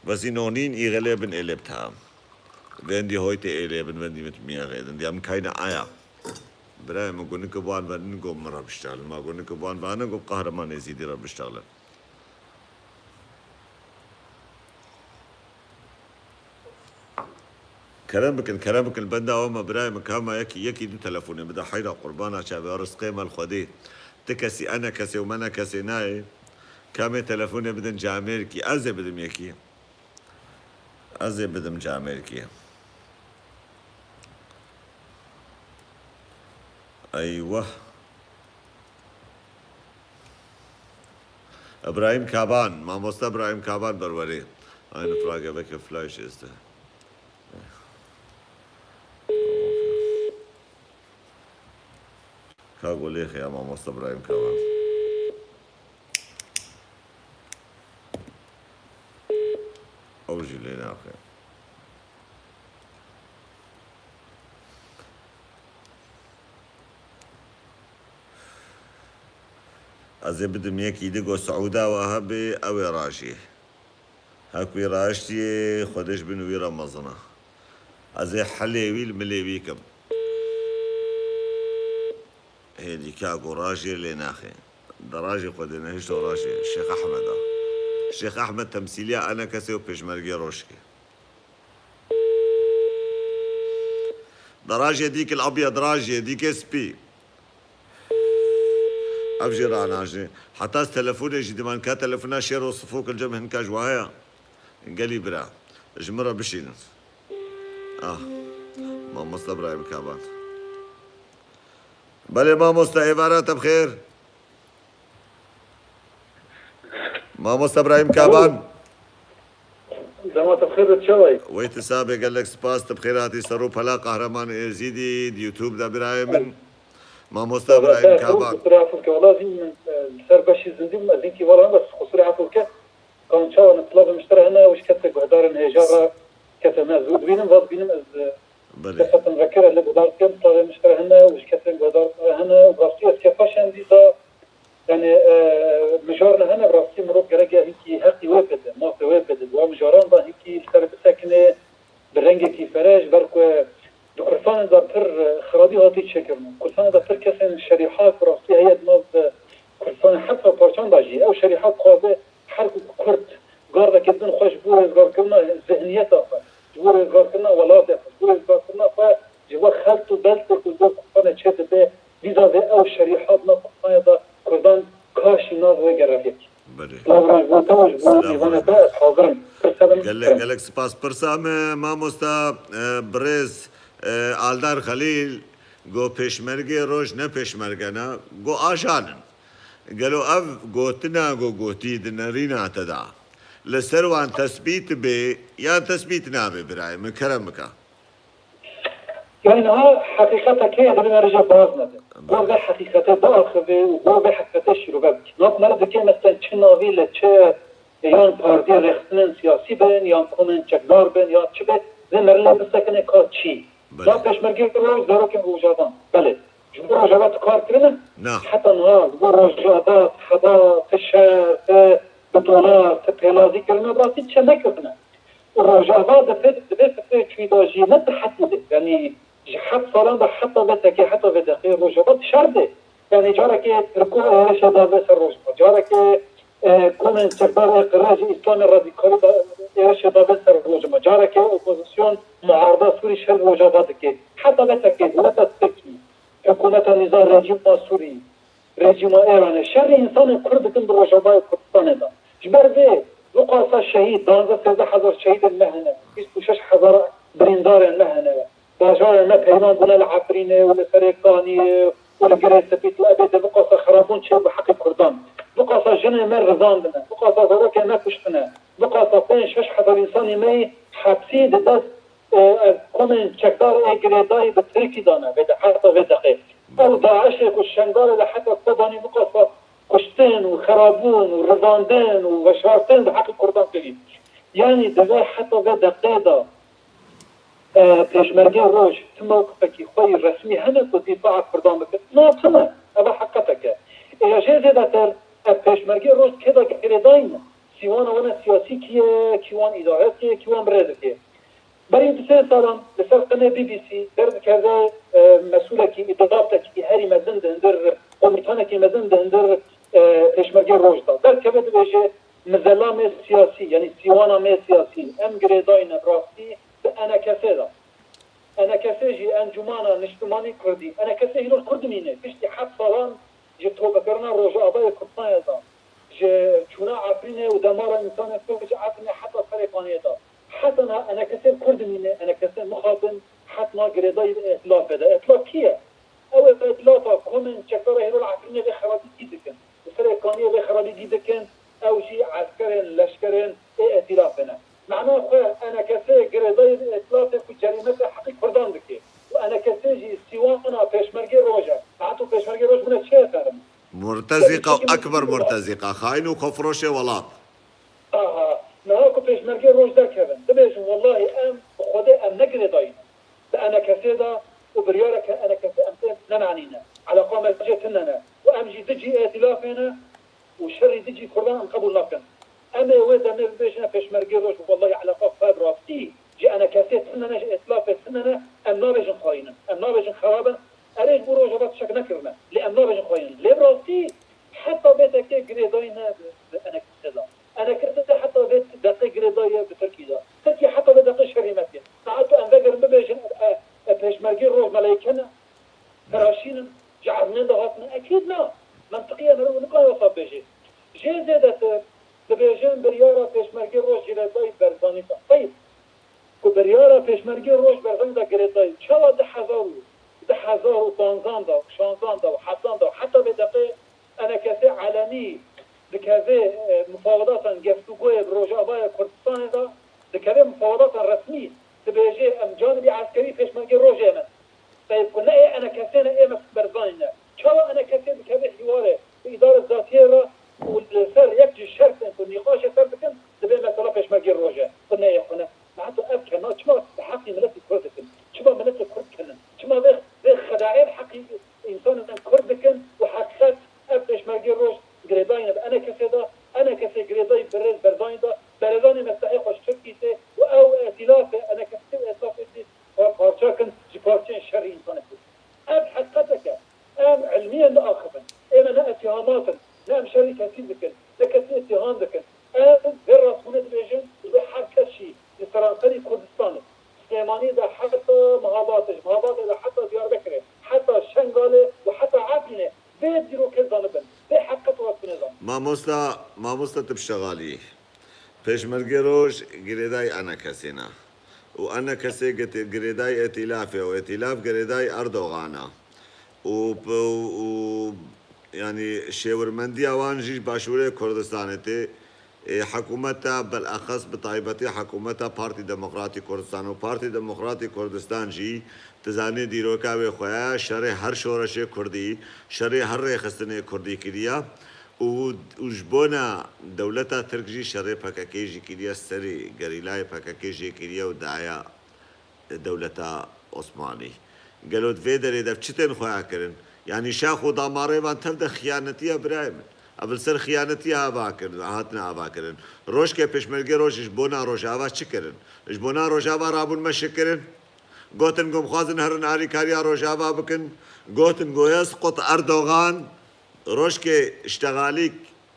Was sie noch nie in ihr Leben erlebt haben. Werden die heute erleben, wenn die mit mir reden. Die haben keine Eier. Birayê min, gonike wan ve ningo min re biştexlin. Ma gonike wan ve ningo Qehreman Êzîdî re biştexlin. Kerem bikin, kerem bikin, benda we me, birayê min, ka me yekî, yekî du telefonê bide, heyra qurbana çavê, rizqê me li Xwedê. Ti kesî, ene kesê û me ne kesê nayê. Ka me telefonê bidin camêrkî, ez ê bidim yekî. Ez ê bidim camêrkî. Eyvah. Ibrahim Kaban, mamoste Ibrahim Kaban berwerê. Eine Frage, welche Fleisch ist? Ka golê xeya mamoste Ibrahim Kaban. Ew jî lê naxe. Ez ê bidim yekî di go Siûda we hebê, ew ê rajê. Hek wî raştiyê, Xwedê ji bin wî re mezin e. Ez ê helê wî li milê wî kim. Hêdî ka ku rajê lê naxê. Di rajê Xwedê nehişto rajê. Şêx Ehmed a. Şêx Ehmed temsîliya enekesê û pêşmergê rojkê. Di rajê dîkil abyad rajê, dîkê spî. Ev jî ranajî. Heta ez telefonê jî diman ka telefona Şêro Sifok li cem hinka ji wa heye. Gelî bira. Ji min re bişînin. Ah. Mamoste Ibrahîm Kaban. Belê mamoste, êvara te bi xêr. Mamoste Ibrahîm Kaban. Dema te bi xêr be, çawa yî? Wey ti sabê, gelek spas, tu bi xêr hatî ser û pela Qahraman Êzîdî, di YouTube de birayê min. Mamoste Ibrahîm Kaban. Qusûrê efû ke, wela zîn min, e, li ser beşî zindî bûm, ez zîn kî vala bes qusûrê efû ke, kan çawa ne, silavê min ji te re hene û ji kesê guhdarên hêja re, kesê me zû dibînim, va dibînim ez, e, Belê. Kesetin vekir, ez lê guhdar dikim, silavê min ji te re hene û ji kesên guhdar re hene û bi rastî ez kefa şendî da, yani, e, mijar ne hene, bi rastî mirov gerek ya hinkî heqî wê bide, mafê wê bide. Di wan mijaran da hinkî li ser bisekine, bi rengekî fereh, ji ber ku di Kurdistanê de pir, e, xirabî hatî çêkirin. Kurdistanê de pir kesên şerîhat bi rastî heye di nav, e, Kurdistanê her sal parçan de jî. Ew şerîhat dixwaze her ku Kurd gavekê din xwe ji bo rêzgarkirina zihniyeta xwe, ji bo rêzgarkirina welatê xwe, ji bo rêzgarkirina xwe ji bo xelt û beltê ku li Kurdistanê çêdibe, dîsa vê ew şerîhat nav Kurdistanê de Kurdan kaşî nav wê gereviyekî. Belê. Silav û rêz bo te û ji bo mêvanê te, ez hazir im. Pirsa min Gelek, gelek spas. Pirsa me, mamosta, e, birêz, e, Aldar Xelîl, got pêşmergê roj ne pêşmerge ne, got ajan in. Gelo ev gotina, got gotî di nerîna te de li ser wan tesbît bê yan tesbît nabe birayê min? Kerem bike. Yani niha heqîqetek heye, divê me rêje baz nebe. Gor vê heqîqetê biaxive û gor vê heqîqetê şîrove bike. Niha ku me re dike, mesela çi navî li çi yan partiyê rêxistinên siyasî bin, yan komên çekdar bin, yan çi be, vê me re lê bisekine ka çi. Belê. Ya pêşmergê roj zarokên Rojava. Belê. Ji bo Rojava tu kar kirine? Na. Heta niha ji bo Rojava tu heda, tu şer, tu bitolar, tu pêlazî kirine, bi rastî çi nekirine. Û Rojava di vê, di vê fikrê çûyî de jî ne ti hetî de. Yanî ji heft salan de heta vê tekê, heta vê deqê Rojava di şer de. Yanî carekê Tirko êrişê da vê ser Rojava. Carekê, e, komên çekdar ê qire ji Îslamê radîkalî da êrişê da vê ser Rojava. Carekê opozîsyon muarda Sûrî şer Rojava dike. Heta vê tekê dewleta Tirkî, hikûmeta nîza rejîma Sûrî, rejîma Êranê şerê însanên Kurd dikin di Rojavayê Kurdistanê de. Ji ber vê biqasa şehîd, duwazdeh sêzdeh hezar şehîdên me hene, bîst û şeş hezar birîndarên me hene. Bajarên me peyvan bûne li Efrînê û li Serêkaniyê û li Girê Spî, li Ebêdê biqasa xerabûn çêbû heqê Kurdan. Biqasa jinên me rizandine, biqasa zarokên me kuştine, biqasa pênc şeş hezar însanê me yî hepsî di dest, e, e, komên çekdar ê girêdayî bi Tirkî de ne, vê de heta vê deqê. Ew DAIŞê ku Şengalê de heta Kobanî biqasa kuştin û xerabûn û rizandin û veşartin bi heqê Kurdan kirî. Yanî divê heta vê deqê de, e, pêşmergê roj ti mewqifekî xwe yî resmî hene ku dîfaa Kurdan bikin? Na, tune. Ev heqetek e. Ê ya jê zêdetir ev pêşmergê roj kê de girêdayî ne? Sîwana wana siyasî kî ye, kî wan îdare dike, kî wan bi rê dike? Berî du sê salan li ser qinê B B C derdikeve, e, mesûlekî, îdabtekî herî mezin di hundir, komîtanekî mezin di hundir, e, pêşmergê roj de. Derdikeve dibêje, mizela me siyasî, yanî sîwana me siyasî, em girêdayî ne bi rastî bi ENKSê de. ENKS jî Encûmana Niştimanî Kurdî. ENKS hîro li kur dimîne. Piştî heft salan ji topekirina Rojavayê Kurdistanê de, ji çûna Efrînê û demara însanên Kurd ji Efrînê heta Serêkaniyê de. Heta niha ENKS li kur dimîne, ENKS mixabin heta niha girêdayî vê îtilafê de. Îtilaf kî ye? Ew ê îtilafa komên çekdara hêro li Efrînê vê xerabî kî dikin? Li Serêkaniyê vê xerabî kî dikin? Ew jî eskerên, leşkerên ê îtilafê ne. Mena xwe ENKSê girêdayî vê îtilafê ku cerîmete heqî Kurdan dike. Û ENKSê jî sîwana pêşmergê roj e. Saet û pêşmergê roj bûne çi ye ferim? Murtezîqa, ekber murtezîqa, xaîn û xwefiroşê welat. Aha, niha ku pêşmergê roj derkevin, bibêjin, wellahî em bi Xwedê em ne girêdayî ne. Bi ENKSê de û biryareke ENKSê em tê nemanîne. Eleqa me cê tune ne. Û em jî di cî êtîlafê ne û şerî di cî Kurdan em qebûl nakin. Em ê wê demê bibêjine pêşmergê roj, wellahî eleqa xwe bi rastî ji ENKSê tune ne, ji êtîlafê tune ne, em nabêjin xayîn in. Em nabêjin xerab in. Erê ji bo Rojava tiştek nekirine. Lê em nabêjin xayîn in. Lê bi rastî heta vê tekê girêdayî ne bi, bi ENKSê de. ENKSê heta vê deqê girêdayî ye bi Tirkî de. Tirkî heta vê deqê şerî me dike. Saet em vegerin bibêjin, e, e, pêşmergê roj meleyke ne, teraşîn in, ji ezmên de hatine. Ekîd na. Mantiqî ye, meriv nikare wisa bêjê. Jê zêdetir dibêjin biryara Pêşmergê Roj girêdayî Berzanî da. Teyb, ku biryara Pêşmergê Roj Berzanî da girêdayî, çawa di hezar û, di hezar û panzan da, şanzan da û heftan da û heta vê deqê enekesê elenî dikeve, e, mufawedatan, geftûgoyê bi Rojavaya Kurdistanê de, dikeve mufawedatan resmî, dibêje, em canibî eskerî Pêşmergê Rojê me. Teyb, ku ne ê enekesê ne, ê Mesûd Berzanî ne. Çawa enekesê dikeve hîwarê bi îdare zatiyê re û li ser yek ji şertên ku nîqaşê ser dikin, dibê mesela Pêşmergê Roj e. Xwe ne ê xwe ne. Me heta ev kena çima bi heqî miletê Kurd dikin? Çima miletê Kurd kenin? Çima vê, vê xedaê bi heqî însanên Kurd dikin û heqîqet ev Pêşmergê Roj girêdayî ne bi enekesê de, enekesê girêdayî bi rêz Berzanî de, berêzanê me sehê xwe ji Tirkî tê û ew îtîlafê enekesê û îtîlafê jî xwe parça kin ji parçeyên şerî însanê Kurd. Ev heqîqetek e. Em ilmiyen diaxivin. Ême ne îtîhamat in, ne em şerî kesî dikin, ne kesî îtîham dikin. Em vê rastbûnê dibêjin û vê her kes jî li seranserî Kurdistanê, Silêmaniyê de heta Mihabatê, ji Mihabatê de heta Diyarbekirê, heta Şengalê û heta Efrînê vê dîrokê zanibin, vê heqîqet û rastbûnê zanibin. Mamosta, mamosta tu bi şexalî. Pêşmergê Roj girêdayî enekesê ne. Û enekesê gite-, girêdayî îtîlafê û îtîlaf girêdayî Erdogan e. Û p-, û, yanî şêwirmendiya wan jî ji Başûrê Kurdistanê tê. Ê, hikûmeta, bilexes bi taybetî hikûmeta Partî Demokratî Kurdistan û Partî Demokratî Kurdistan jî, tu zanî dîroka wê xwe ye, şerê her şoreşê Kurdî, şerê her rêxistinê Kurdî kiriye. Û, û ji bona dewleta Tirk jî şerê P K K jî kiriye, serê gerîlayê P K K jê kiriye û daye dewleta Osmanî. Gelo di vê derê de çi tên xweya kirin? Yanî şax û damarê van tev de xiyanetiya birayê min. Ev li ser xiyanetiya ava kirin, hatine ava kirin. Rojke Pêşmergê Roj ji bona Rojava çi kirin? Ji bona Rojava rabûn meşe kirin? Gotin ku em xwazin herin alîkariya Rojava bikin. Gotin ku ya siqot Erdogan, rojkê ştexalîk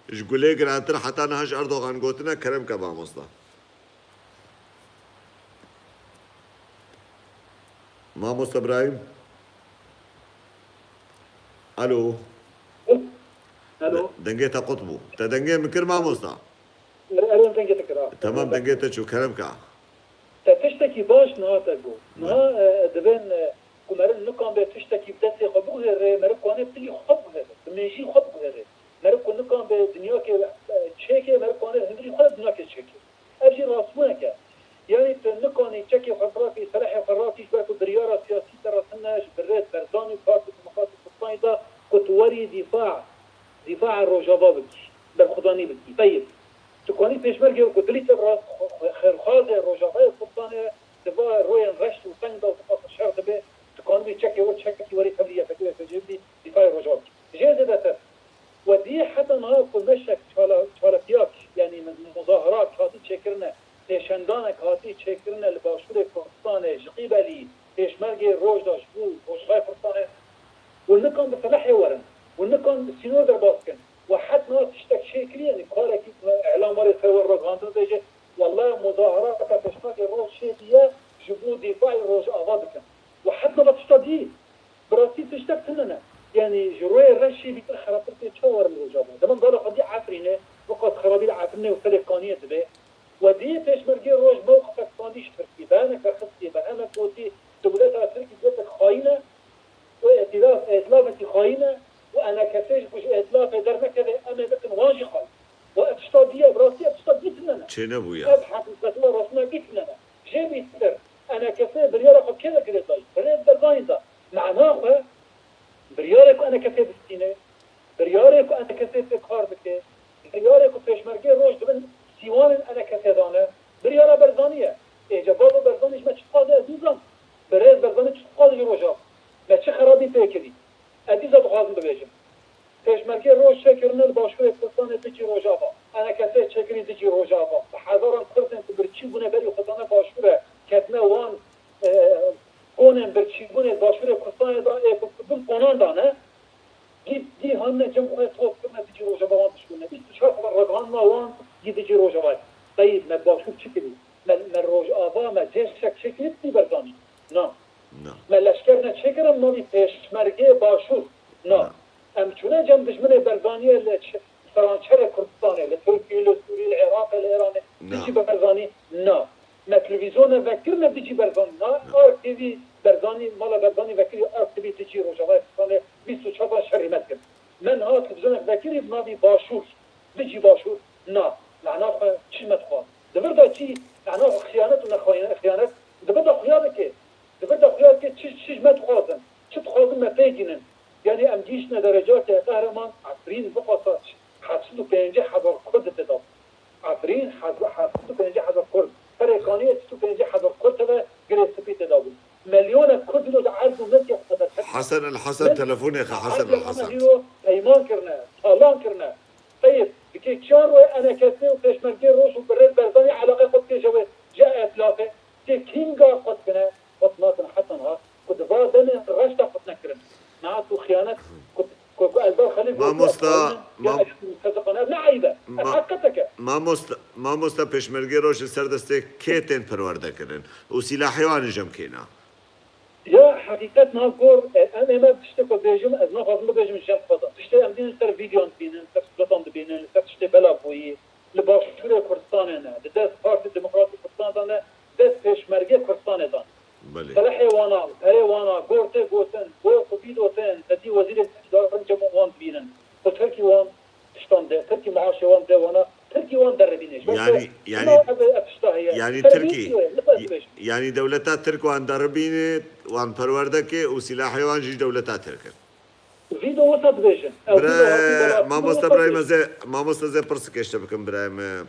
ji gulê girantir heta niha ji Erdogan gotine, kerem ke mamosta. Mamosta Ibrahîm? Alo? Alo? Dengê te qut bû. Te dengê min kir mamosta? Erê, erê, dengê te kir, ha. Tamam, dengê te çû, kerem ke. Te tiştekî baş niha te got. Niha, e, divên, e, ku meriv nikan bê tiştekî bi destê xwe biguhêrê, meriv kanê pilî xwe biguhêrê, bi mêjî xwe biguhêrê. Meriv ku nikan bê dinyakê, e, çêkê, meriv kanê hundirî xwe dinyakê çêkê. Ev jî rastbûnek e. Yanî tu nikanî çekê xwe rakî, selehê xwe rakî, ji ber ku biryara siyasî te re tune ji bi rêz Berzanî û Partî Demokratîk Kurdistanê da ku tu werî dîfa, dîfaê Rojava bikî, berxwedanî bikî. Teyib. Tu kanî pêşmergê ku dilî te bi rast xwe-, xwe-, xêrxwazê Rojavayê Kurdistanê di va royên reş û teng da û dixwaze şer dibe, tu kanibî çekê wir, çekî werî tevlî Y P G, Y P G bidî, dîfaê Rojava bikî. Jê zêdetir. We dî heta niha ku meşek çala-, çalakiyak, yanî muzahirat hatî çêkirine, pêşendanek hatî çêkirine li Başûrê Kurdistanê ji qîbelî Pêşmergê Roj da ji bo Rojavayê Kurdistanê, hûn nikan bi selehê werin, hûn nikan sînor derbas kin. We het niha tiştek çêkiriye, yanî karekî îlam warê ser we ragihandin bêje, wele muzaherata Pêşmergê Roj çêkiriye ji bo dîfaê Rojava dikin. We het niha tişta dî. Bi rastî tiştek tune ne. Yanî ji royê reşê bîtir xerabtir tê çawa werin Rojava? Dema dala xwedî Efrînê, bi qas xerabî li Efrînê û Felêkaniyê dibe. We dî Pêşmergê Roj mewqifek standî ji Tirkî, berhemeke xistiye, berhemek gotî, dewleta Tirkî dewletek xayîn e û îtîlaf, îtilafekî xayîn e û enekesê jî ku ji îtilafê dernekeve, em ê bikin wan jî xayîn. We ev tişta dî ye, bi rastî ev tişta dî tune ne. Çênebûye. Ev heqîqet û rastîna dî tune ne. Jê bîtir, enekesê biryara xwe kê ve girêdayî? Bi rêz Berzanî da. Mena xwe, biryarê ku enekesê distîne, biryarê ku enekesê tê kar dike, biryarê ku Pêşmergê Roj di bin sîwanên enekesê de ne, biryara Berzanî ye. Êca bavo Berzanî ji me çi dixwaze ez nizam. Bi rêz Berzanî çi dixwaze ji Rojava? Me çi xerabî pê kirî? Ez dîsa dixwazim bibêjim. Pêşmergê Roj çêkirine li Başûrê Kurdistanê dicî Rojava. Enekesê çêkirî dicî Rojava. Bi hezaran Kurdên ku birçî bûne berî xwe dane Başûrê, ketine wan, e, konên birçîbûnê Başûrê Kurdistanê da ê ku bin konan dane. Dî, dî hanine cem xwe top kirine dicî Rojava wan tişt bûne. Bîst û çar sala ragihandina wan yî dicî Rojava ye. Teyîb me Başûr çi kirî? Me, me Rojava me cêşek çêkirî dî Berzanî? Na. Na. Me leşkerine çêkirin navî Pêşmergê Başûr? Na. Na. Em çûne cem dijminê Berzanî? Barzanî ye li ç-, serançerê Kurdistanê, li Tirkiyê, li Sûriyê, li Iraqê, li Îranê. Na. Dijî Barzanî na. Me televîzyona vekirine dijî Barzanî na. Ark T V Barzanî, mala Barzanî vekirî Ark T V dijî Rojavayê Kurdistanê bîst û çar sal şerî me dikir. Me niha televîzyonek vekirî bi navî Başûr. Dijî Başûr na. Mehna xwe çi me dixwaz? Di vir de çi? Mehna xwe xiyanet û nexweya-, xiyanet di vir de xuya dike. Di vir de xuya dike çi, çi ji me dixwazin? Çi dixwazin me pê gînin? Yanî em gihîştine derecakê qehreman, Efrîn bixwasa heft sed û pêncî hezar Kurd tê de. Efrîn heft sed û pêncî hezar Kurd. Perê kaniyê heft sed û pêncî hezar Kurd tê de girê spî tê de bûn. Milyonek Kurd îro di erd û milkê xwe derket. Hesen el Hesen, telefonê xe Hesen el Hesen. Hero peyman kirine, talan kirine. Teyib, dike çar we enekesê û pêşmergê roj û birêz Berzanî eleqe xwe dikêje wê ji etlafê. Tê kînga xwe dikine, xwe dinakin Hesen ha, ku di va demê reşta xwe dine kirin. Niha tu xiyanet, ku, ku, ku Eldar Xelîl gotiye, Mamosta, xaînin, ya ma-, eşkî mustezifane, ev ne eyb e. Ev ma-, heqeteke. Mamosta, mamosta pêşmergê roj li ser destê kê tên perwerde kirin û sîlahê wan jî em kêna? Ya heqîqet niha gor, e, em ê me tiştê ku bêjim, ez naxwazim bibêjim ji em xwezan. Tiştê em dînin ser vîdyoyan dibînin, ser sûretan dibînin, ser tiştê belav bûyî. Li Başûrê Kurdistanê ne. Li dest Partî Demokratîk Kurdistanê de ne, dest pêşmergê Kurdistanê de ne. Belê. Silehê wana, perê wana, gor tê gotin, gor ku vîdyo tên, te dî wezîrê dîdarin cem wan dibînin. Ku Tirkî wan tiştan de, Tirkî maaşê wan de wana, Tirkî wan deribîne. Yanî, yanî, ev, ev tişta heye. Yanî Tirkî, yanî dewleta Tirk wan deribîne, wan perwerde ke û sîlahê wan jî ji dewleta Tirk in. Vî de wisa dibêjin. Ew vî de hatî Bira, delatî de mamosta wisa Birahîm, dibêjin. Ez ê, mamosta, ez ê pirsike ji te bikim, birayê me.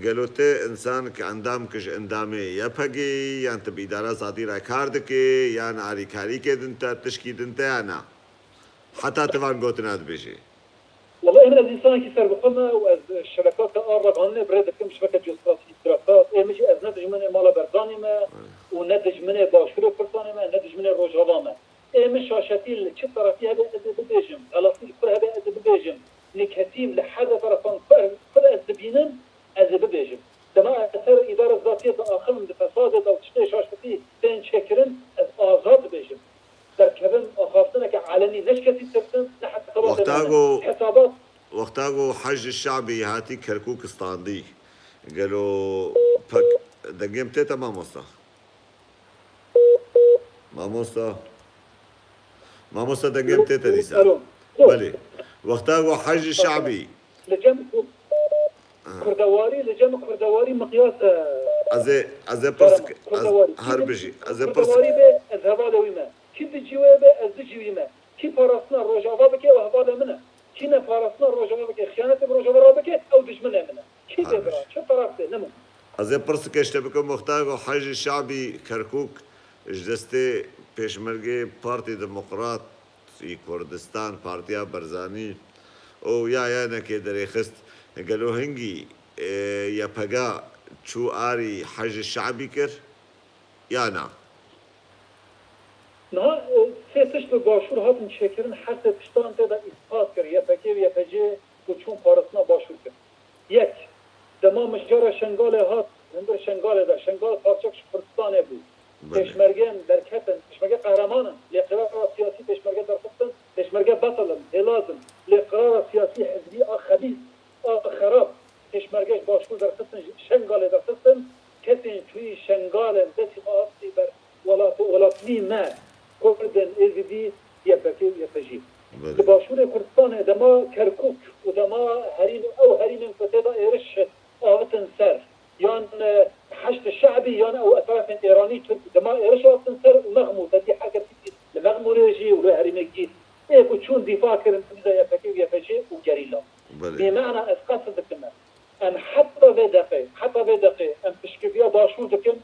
Gelo tê însan ki endam ki ji endamê Y P G yan tu bi îdara zadî re kar dikê, yan alîkarîkê din te, tişkî din te ya na? Heta tu van gotina dibêjî. Wela, em, ez însanekî serbixwe me û ez şebekata a ragihandinê bi rê dikim, şebeke costratî, costrat. Ê min jî, ez ne dijminê mala Berzanî me û ne dijminê Başûrê Kurdistanê me, ne dijminê Rojava me. Ê min şaşetî li çi terefî hebe ez ê bibêjim, xelatî li kur hebe ez ê bibêjim, neketîv li her de terefan kur, kur ez dibînim ez ê bibêjim. Dema ez ser îdara zatiyê diaxivim, di fesadê de û tiştê şaşetî tên çêkirin, ez azad dibêjim. Derkevim axaftineke elenî, ne ji kesî tirsim, ne hesabatê Wexta me ne. Ku, Hesabat. Wexta ku Hej Şabî hatî Kerkûk standî, gelo pek dengê min tête mamosta? Mamosta. Mamosta, dengê min tête dîsa? Alo. Belê. Wexta ku Hej Şabî. Li cem ku-, Ha. Kurdewarî, li cem kurdewarî miqyas e. Ez ê, ez ê pirs, Kerem, ez, kurdewarî. Her bijî. Ez ê pirs. Kurdewarî be, ez hevalê wî me. Kî dijî wê be, ez dijî wî me. Kî parastina Rojava bike, ew hevalê min e. Kî ne parastina Rojava bike, xiyanetê bi Rojava re bike, ew dijminê min e. Kî bê bira, çi taraf bê, nemo. Ez ê pirsike ji te bikim, wexta ku Hejî Şabî Kerkûk ji destê pêşmergê Partî Demokrat ê Kurdistan, Partiya Berzanî û ya yenekê derêxist, gelo hingî, e, Y P G çû arî Hejî Şabî kir ya na? Niha, e, sê tişt li Başûr hatin çêkirin, her sê tiştan tê de îspat kir, Y P G û Y P G ku çûn parastina Başûr kir. Yek, dema mijara Şengalê hat, hundir Şengalê de, Şengal parçek ji Kurdistanê bû. Belê. Pêşmergên derketin, pêşmerge qehreman in, lê qirara siyasî pêşmerge derxistin, pêşmerge betil in, hêlaz in, lê qirara siyasî hizbî a xebîs, a xerab, pêşmerge ji Başûr derxistin, ji Şengalê derxistin, kesên çûyî Şengalê destî xwe astî ber welat, welatî me, Kurdên Êzidî, Y P G û Y P G. Belê. Li Başûrê Kurdistanê dema Kerkûk û dema herîm, ew herîmên ku tê de êriş avitin ser, yan, e, Heşd Şe'bî, yan ew etrafên Êranî, Tirk, dema êriş avitin ser û mexmûr, te dî her kesî dît. Li Mexmûrê jî û li herîmê dît. Ê ku çûn dîfa kirin, dîza Y P G û Y P G û gerîla. Belê. Bêmana ez qesd dikim me. Em heta vê deqê, heta vê deqê em piştgiriya Başûr dikin,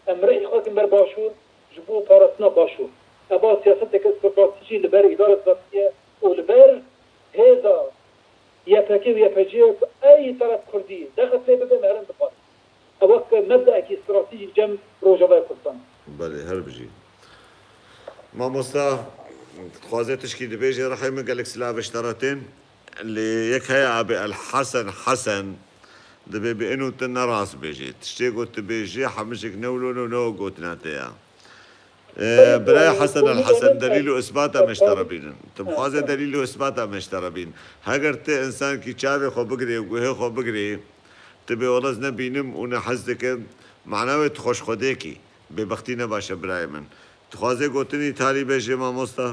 em rêyê xwe dikin ber Başûr, ji bo parastina Başûr. Eva siyaseteke stratejî li ber îdara zatiyê û li ber hêza Y P G û Y P G ku ey teref Kurdî dexet lê bibe, me herin dixwarin. Ew wek mebdaekî stratejî cem Rojavayê Kurdistan. Belê, her bijî. Mamosta, dixwaze tişkî dibêje, rihê min gelek silav ji te re tên. Lê yek heye, abê El Hesen Hesen, dibê bi ên û te ne rast bêjê. Tiştê ku tu bêjê, hemijek ne wilo ne, ne gotina te ya. Ee, Birayê Hesen el Hesen, delîl û isbata me ji te re bînin. Tu bixwaze delîl û isbata me ji te re bîn. Heger tu insankî çavê xwe bigirê û guhê xwe bigirê, tu bê wele ez ne bînim û ne hez dikim, mana wê tu xweş Xwedêkî. Bêbextî ne baş e birayê min. Tu xwazê gotinî talî bêjê mamosta?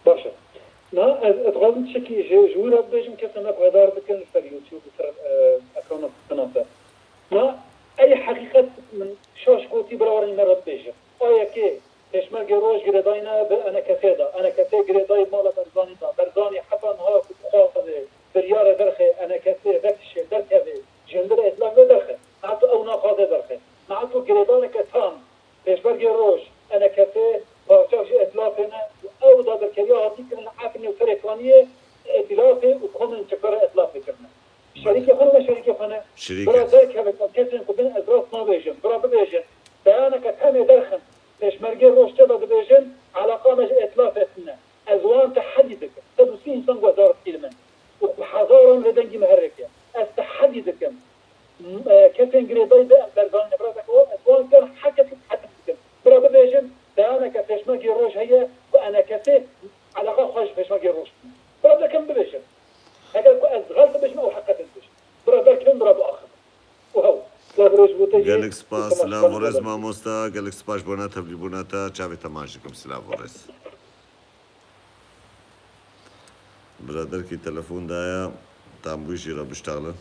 Baş e. Na, ez, ez dixwazim tiştekî ji, ji wî re bibêjim, kesên me guhedar dikin li ser YouTube, li ser, e, ekrana xwe binase. Na, ey heqîqet min şaş gotî, bira werin me re bibêjin. A yekê, Pêşmergê Roj girêdayî ne bi E N K S'ê de. E N K S girêdayî mala Berzanî de. Berzanî heta niha ku dixwaze biryare derxe E N K S vekişe, derkeve, ji hundir îtilafê derxe. Niha tu ew naxwaze derxe. Niha tu girêdaneke tam Pêşmergê Roj, E N K S, parçek ji îtilafê ne û ew dagirkeriya hatî kirin li Efrînê û Serêkaniyê îtilafê û komên çekdara îtilafê kirine. Şerîkê xwe ne, şerîkê xwe ne. Şerîk Bira e. Derkevin, ew kesên ku bin ez rast nabêjim, bira bibêjin. Beyaneke temê derxin. Pêşmergê Roj çi da dibêjin, eleqa me ji îtilafê tune. Ez wan tehedî dikim. Sed û sî însan guhdar dikî li min. Û bi hezaran vê dengî me herêke. Ez tehedî dikim. M-, e, kesên girêdayî bi em Berzanî ne. Bira deke, ez wan kan her kesî tehedî dikim. Bira bibêjin, beyaneke Pêşmergê Roj heye ku E N K S'ê eleqa xwe ji Pêşmergê Roj tune. Bira dekem bibêjin. Heger ku ez xelt dibêjim, ew heqet dibêjim. Bira derkevin, bira biaxivin. Û hew. Silav û rêz bo te jî. Gelek spas, silav û rêz mamosta, gelek spas ji bona tevlîbûna te, çavê te maç dikim, silav û rêz. Biraderkî telefon daye, tam wî jî re biştaxlin.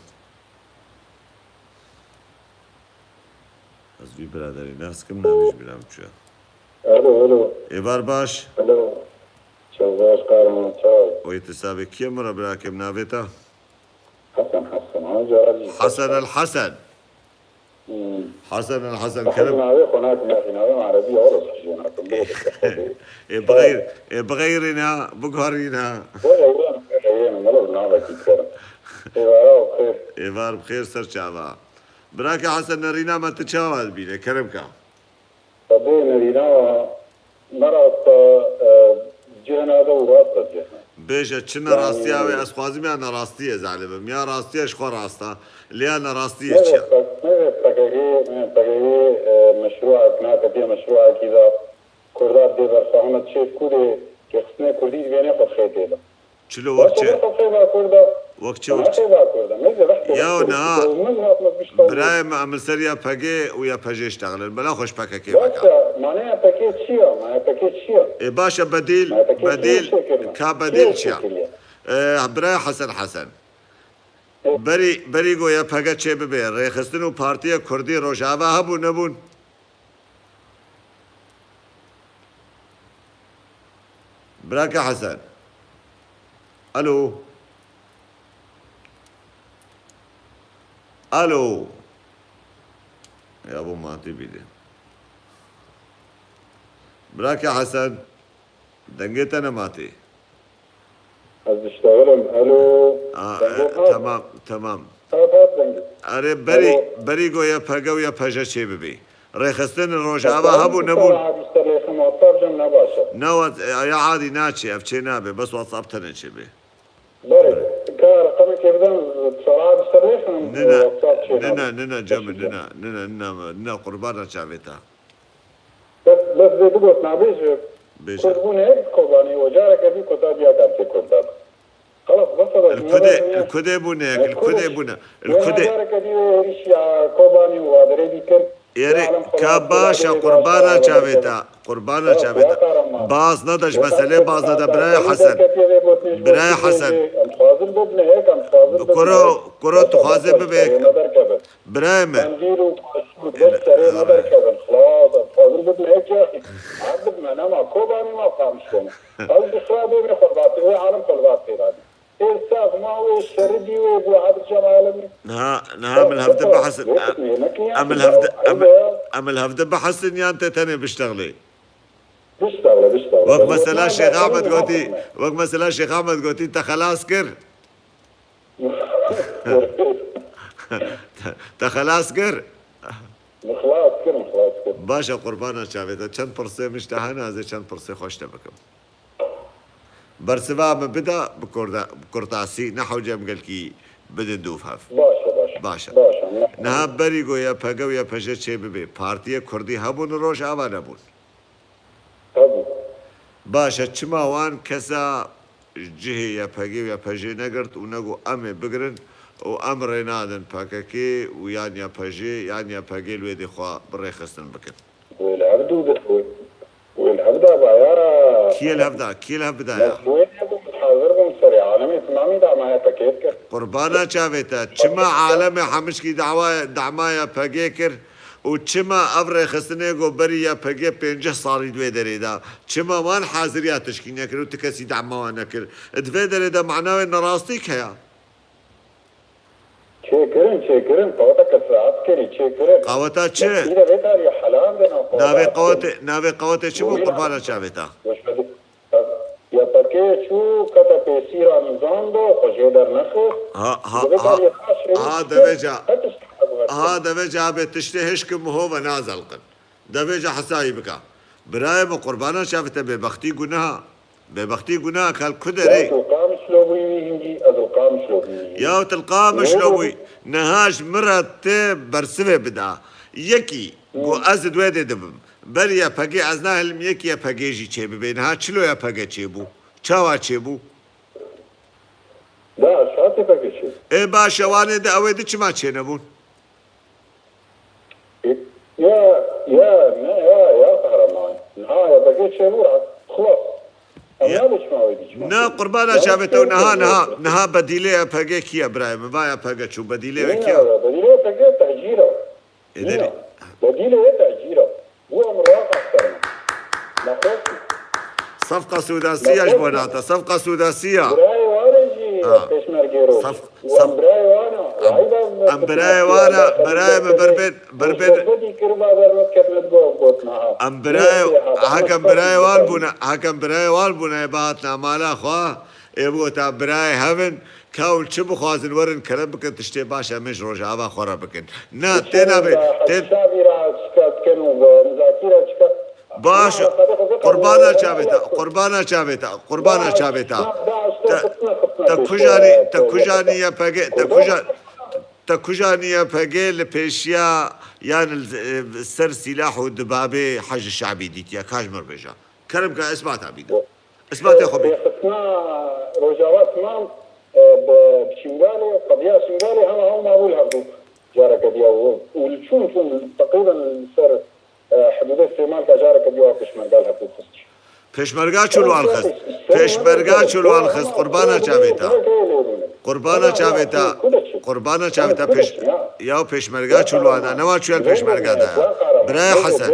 Ez vî biraderî nas kim, navî ji bîra min çûye. Alo, alo. Êvar baş. Alo. Çav baş, Kahraman, çav. Oy, tu savê kî ye min re birakim, navê te? Hesen, Hesen. Ha, cara jî Hesen el Hesen. Hmm. Hesen el Hesen, Hesen kerem. Navê xwe nakim, yaxî navê min erebî ya, wele jî nakim. Ê bixeyr, ê bixeyrîne, biguherîne. Wele ewran, wele ewran, wele navekî kerim. Êvara û xêr. Êvar bi xêr ser çava. Birake Hesen, nerîna me tu çawa dibîne, kerem ka? Xwedê nerîna me rast e, e, cihna de û rast e cihna. Bêje, çi nerastiya wê? Yanî ez xwazim ya nerastiye zanibim. Ya rastiye ji xwe rast e. Lê ya nerastiye çi ye? Nebe P K G, P K G, e, meşrûek naketiye meşrûekî de Kurda dê berfirehna çêv Kurdê, rêxistinê Kurdî dibêne xwe dixê tê de. Çilo wek çi? Wek çi, wek çi? Ya niha birayê me, em li ser ya P G û ya P J iştexilin. Bela xweş P K K veke. Maneya P K K çi ya? Maneya P K K çi ya? Ê baş e, bedîl, bedîl, ka bedîl çi ya? Ê, birayê Hesen Hesen. Berî, berî go ya P K K çê bibe, rêxistin û partiya Kurdî Rojava hebû nebûn? Birake Hesen. Alo. Alo. Ya bo matê bîne. Birake Hesen. Dengê te nematê. Ez diştexilim. Alo. Aa, e, tamam, tamam. Hat, hat dengê. Erê, berî, berî go ya P K K û ya P J çê bibî. Rêxistin Rojava hebû, nebûn? WhatsApp cem ne baş e. Ne, e, ya adî naçê, ev çê nabe, bes WhatsApp tenê çê bê. Berê, ka reqemekê bidem, sara bi ser rêxim, nina, WhatsApp çê nina, nabe. Nina, cem, nina, nina, nina, nina, qurbana çavê te. Bes, bes vê bigot nabêje. Bêje. Kurd bûne yek Kobanî û careke dî kota diya derkê Kurd de. Xelas, bes e. Li Kudê, li Kudê bûne yek, li Kudê bûne. Li Kudê. Careke dî wê êrîş ya Kobanî û Adirê dî kir. Erê, ka baş e, qurbana çavê te, qurbana çavê te. Baz nede ji meselê, baz nede, birayê Hesen. Birayê Hesen. Em dixwazin bibine yek, em dixwazin bibine yek. Kuro, kuro tu xwazê bibe yek. Birayê me. Qendîl û Başûr, beş serê me derkevin, xilas, em dixwazin bibin yek yaxî. Erdib me, nema Kobanî ma qamiş bûne. Ew jî xira bê wê xurbatê, wê alim xurbat pê dadî. Ê sax ma wê şerî dî wê bû Erdib cem alimî. Niha, niha em li hevde bihesin. Em li hevde, em, em li hevde bihesin yan tê tenê biştexlê? Biştexle, biştexle. Wek mesela Şêx Ahmed gotî, wek mesela Şêx Ahmed gotî, te xelas kir. Te xelas kir? Min xilas kir, min xilas kir. Baş e, qurbana çavê te. Çend pirsê min ji te hene, ez ê çend pirsê xweş te bikim. Bersiva min bide, bi kurda-, bi kurtasî, ne hewce em gelkî bidin dûv hev. Baş e, baş e. Baş e. Baş e. Niha berî ku Y P G û Y P J çê bibe, partiyê kurdî hebûn û Rojava nebûn. Hebûn. Baş e, çima wan kesa cihê Y P G û Y P J negirt û negot em ê bigirin û em rê nadin P K K û yan Y P J yan Y P G li wê dê xwe bi rêxistin bikin? Wê li hevdû de, wê, wê li hev da ba ya. Kî li hev da? Kî li hev bida ya? Wê de bû, hazir bûn serê alemê timamî da ma Y P G kir. Qurbana çavê te, çima alemê hemişkî dawa, dama Y P G kir û çima ev rêxistinê ku berî Y P G pêncî salî di wê derê de, çima wan haziriya tişkî nekir û ti kesî dama wan nekir? Di vê derê de mana wê nerastîk heye. Çêkirin, çêkirin, qaweta kesraat kirî, çêkirin. Qaweta çi? Îre vê tarî helan de na qaweta. Navê qawetê, navê qawetê çi bû, qurbana çavê te? Weş be. Ya pekê çû kete pêsîra nizam de, xwe jê dernexist. Ha, ha, ha, ha, devêca, ha, devêca abê tiştê hişk miho ve nazelqin. Devêca hesayî bika. Birayê min, qurbana çavê te, bêbextî guneha. Bêbextî guneha, kal ku derê? Ya tu qam şilobûyî wî hingî, ez li qam şilobûyî wî hingî. Ya tu li qam şilobûyî. Niha ji min re ti bersivê bida. Yekî, ku ez di wê dê dibim. Berî Y P G ez nahilim yek Y P G jî çêbibê. Niha çilo Y P G çêbû? Çawa çêbû? Da, şatê pekê çê. Ê baş e, wanê de ew ê di çima çênebûn? Ya, ya, ne, ya, ya kahraman. Niha ya pekê çêbû ra. Xlas. Em nabe çima wê dî çima. Na, qurbana çavê te, niha, niha, niha bedîlê Y P G kî ye birayê min? Va Y P G çû, bedîlê wê kî ye? Bedîlê Y P G tehcîr e. Ê, nîna. Bedîlê wê tehcîr e. Bû em raxesterine. Nexweş bû. Sefqa sûdasî ya ji bo nata. Sefqa sûdasî ya. Birayê wan e jî pêşmergê roj. Û em birayê wan e. Em birayê wan e, birayê min berbên, berbên. Sohbetî kiriba ber me ketine digo gotina ha. Em birayê, hekem birayê wan bûne, hekem birayê wan bûne, ê bihatina mala xwe. Ê bigota birayê hev in, ka hûn çi bixwazin werin kerem bikin, tiştê baş em ê ji Rojava xwe re bikin. Na, tê nabê, tê. Şavî re çika dikin û bi mizakî re çika. Baş, qurbana çavê te, qurbana çavê te, qurbana çavê te. Te, te kujanî, te kujanî Y P G, te kuja-, te kujanî Y P G li pêşiya yan li, e, ser sîlah û dibabê Heşd Şabî dîtiye, ka ji min re bêje. Kerem ka, isbata bîne. Isbatê xwe bî. Rêxistina Rojava timam, e, bi, bi Şingalê, qediya Şingalê hema hema bû li hevdû careke diya û, û li çûn çûn teqrîben li ser, e, hidûdê Sêmalka careke diya pêşmerga li hevdû xist. Pêşmerga çû li wan xist. Pêşmerga çû li wan xist. Qurbana çavê te. Qurbana çavê te. Qurbana çavê te pêş-, ya pêşmerga çû li wan. Ne wan çûye li pêşmerga de. Birayê Hesen.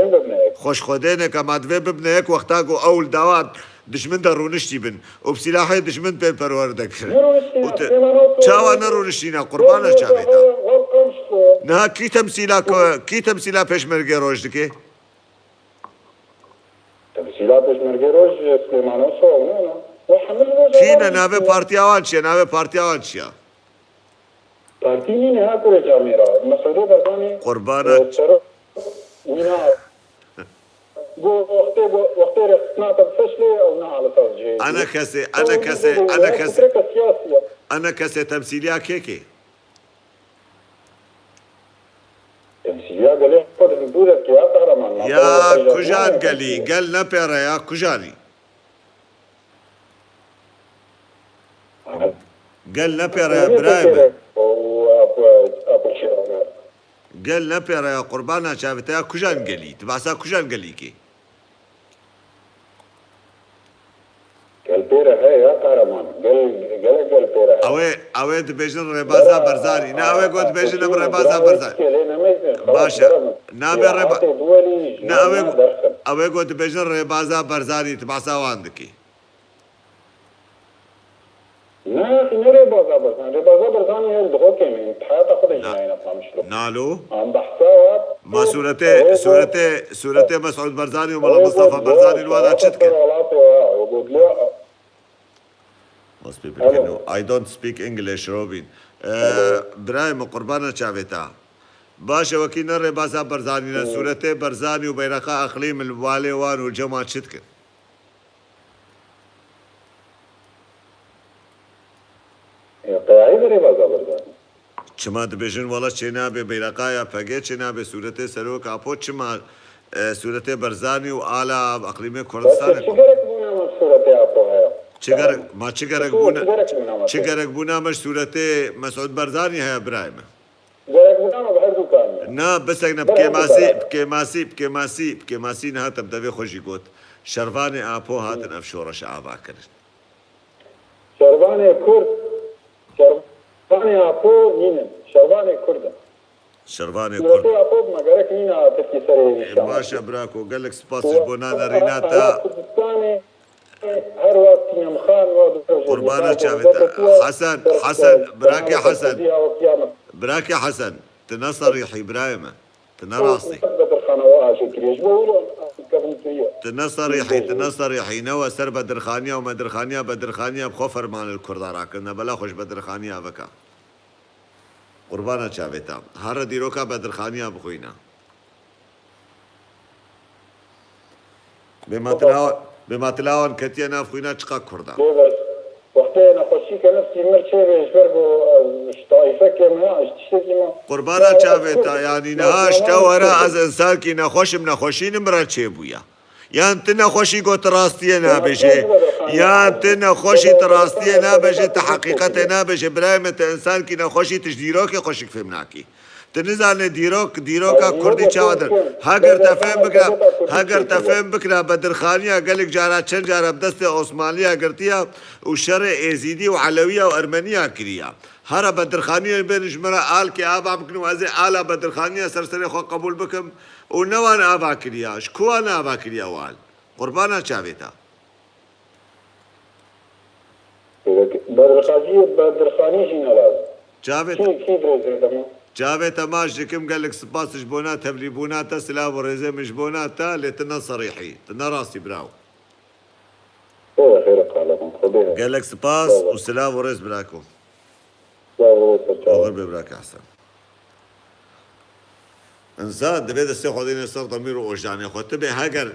Xweş Xwedê neke ma divê bibine yek wexta ku ew li dawa dijmin de rûniştî bin û bi sîlahê dijmin pê perwerde kirin. Û te çawa nerûniştîne, qurbana çavê te? Niha kî temsîla ku, kî temsîla pêşmergê roj dike? Temsîla pêşmergê roj Silêman Oso ne, ne. Kî ne, navê partiya wan çi ye? Navê partiya wan çi ye? Partî nîne ha kurê camêra. Mesûdê Barzanî, qurbana, e, çerok wîna. Go wextê, go wextê rêxistina te bifeşlê, ew neha li saz cihê. Ene kesê, ene kesê, ene kesê. Fikreke siyasî ye. Ene kesê temsîliya kê kê? Temsîliya gelê xwe di dû de dike ya kahraman. Ya kujan gelî? Gel ne pêre ya, kujanî? Gel ne pêre, birayê min. Gel ne pêre ya, qurbana çavê te ya, kujan gelî? Tu behsa kujan gelî kî? Gel pêre heye ya kahraman. Gel, gelek gel pêre heye. Ew ê, ew ê dibêjin rêbaza Berzanî. Ne, ew ê got dibêjin em rêbaza Berzanî. Baş e. Nabe rêba-, ne, ew ê, ew ê got dibêjin rêbaza Berzanî, tu behsa wan dikî. Ne, axî ne rêbaza Barzanî. Rêbaza Barzanî ez di xwe kêm in. Heyata xwe de jî nayêne pamişlo. Nalo. Em behsa wat. Ma sûretê, sûretê, sûretê Mesûd Barzanî û Mela Mustafa Barzanî li wana çi dikin? Must be Alo. I don't speak English, Robin. Ee, birayê min, qurbana çavê te. Baş e, wekî ne rêbaza Barzanî ne, sûretê Barzanî û beyreqa eqlîm li walê wan û cema çi dikin? E, qeyayê de rêbaza Barzanî. Çima dibêjin wela çênabe, beyreqa ya P G çênabe, sûretê Serok Apo çima, e, sûretê Barzanî û ala eqlîmê Kurdistanê? Belkî çi gerek bûna min sûretê Apo heye? Çi gerek, ma çi gerek bûna, çi gerek bûna min sûretê Mesûd Barzanî heye birayê min? Gerek bûna min bi her du kanî. Na, bisek ne, bi kêmasî, bi kêmasî, bi kêmasî, bi kêmasî niha te bi devê xwe jî got. Şervanê Apo hatin ev şoreşe ava kirin. Şervanê Kurd, şervanê Apo nînin. Şervanê Kurd in. Şervanê Kurd. Sûretê Apo me gerek nîna Tirkî serê nîşan. Baş e birako, gelek spas ji bona nerîna te. Kurdistanê her wextî em xan we bi Qurbana çavê te. Hesen, Hesen, birakê Hesen. Birakê Hesen, tu ne serîhî birayê me. Tu ne rastî. Bedirxana we aşê kiriye. Ji bo wilo kevin kiriye. Tu ne serîhî, tu ne serîhî. Ne we ser bedirxaniya û medirxaniya, bedirxaniya bi xwe ferman li Kurda rakirine. Bela xwe ji bedirxaniya veke. Qurbana çavê te. Here dîroka bedirxaniya bixwîne. Bê ma tilawan, bê ma tilawan ketiye nav xwîna çiqa Kurda. Bêbes. Wextê nexweşî ke nifsî mir çêbê ji ber ku, e, ji taîfekê me ya, ji tiştekî me. Qurbana çavê te, yanî niha ji te were ez insankî nexweş im, nexweşî nimre çêbûye. Yan tu nexweşî got tu rastiyê nabêjê. Yan tu nexweşî tu rastiyê nabêjê, tu heqîqetê nabêjê. Birayê min, tu insankî nexweşî, tu ji dîrokê xweşik fêm nakî. Tu nizanê dîrok, dîroka kurdî çawa dir. Heger te fêm bikira, heger te fêm bikira, bedirxaniya gelek cara, çend cara bi destê Osmaniya girtiya û şerê Êzîdî û Elewiya û Ermeniya kiriya. Here bedirxaniyê bên ji min re alkê ava bikin û ez ê ala bedirxaniya ser serê xwe qebûl bikim û ne wan ava kiriya. Ji ku wan ava kiriya wal? Qurbana çavê te. Bedirxaciyê, bedirxanî jî ne lazim. Çavê te, kî, kî dirêj derdema? Çavê te maç dikim, gelek spas ji bona tevlîbûna te, silav û rêzê min ji bona te, lê tu ne serîhî, tu ne rastî biraw. Xêr e, xêr e, qala min, Xwedê. Gelek spas û silav û rêz birako. Silav û rêz, ser çavan. Oxir bê birake Hesen. Însan divê destê xwe dîne ser demîr û ojdanê xwe. Tu bê heger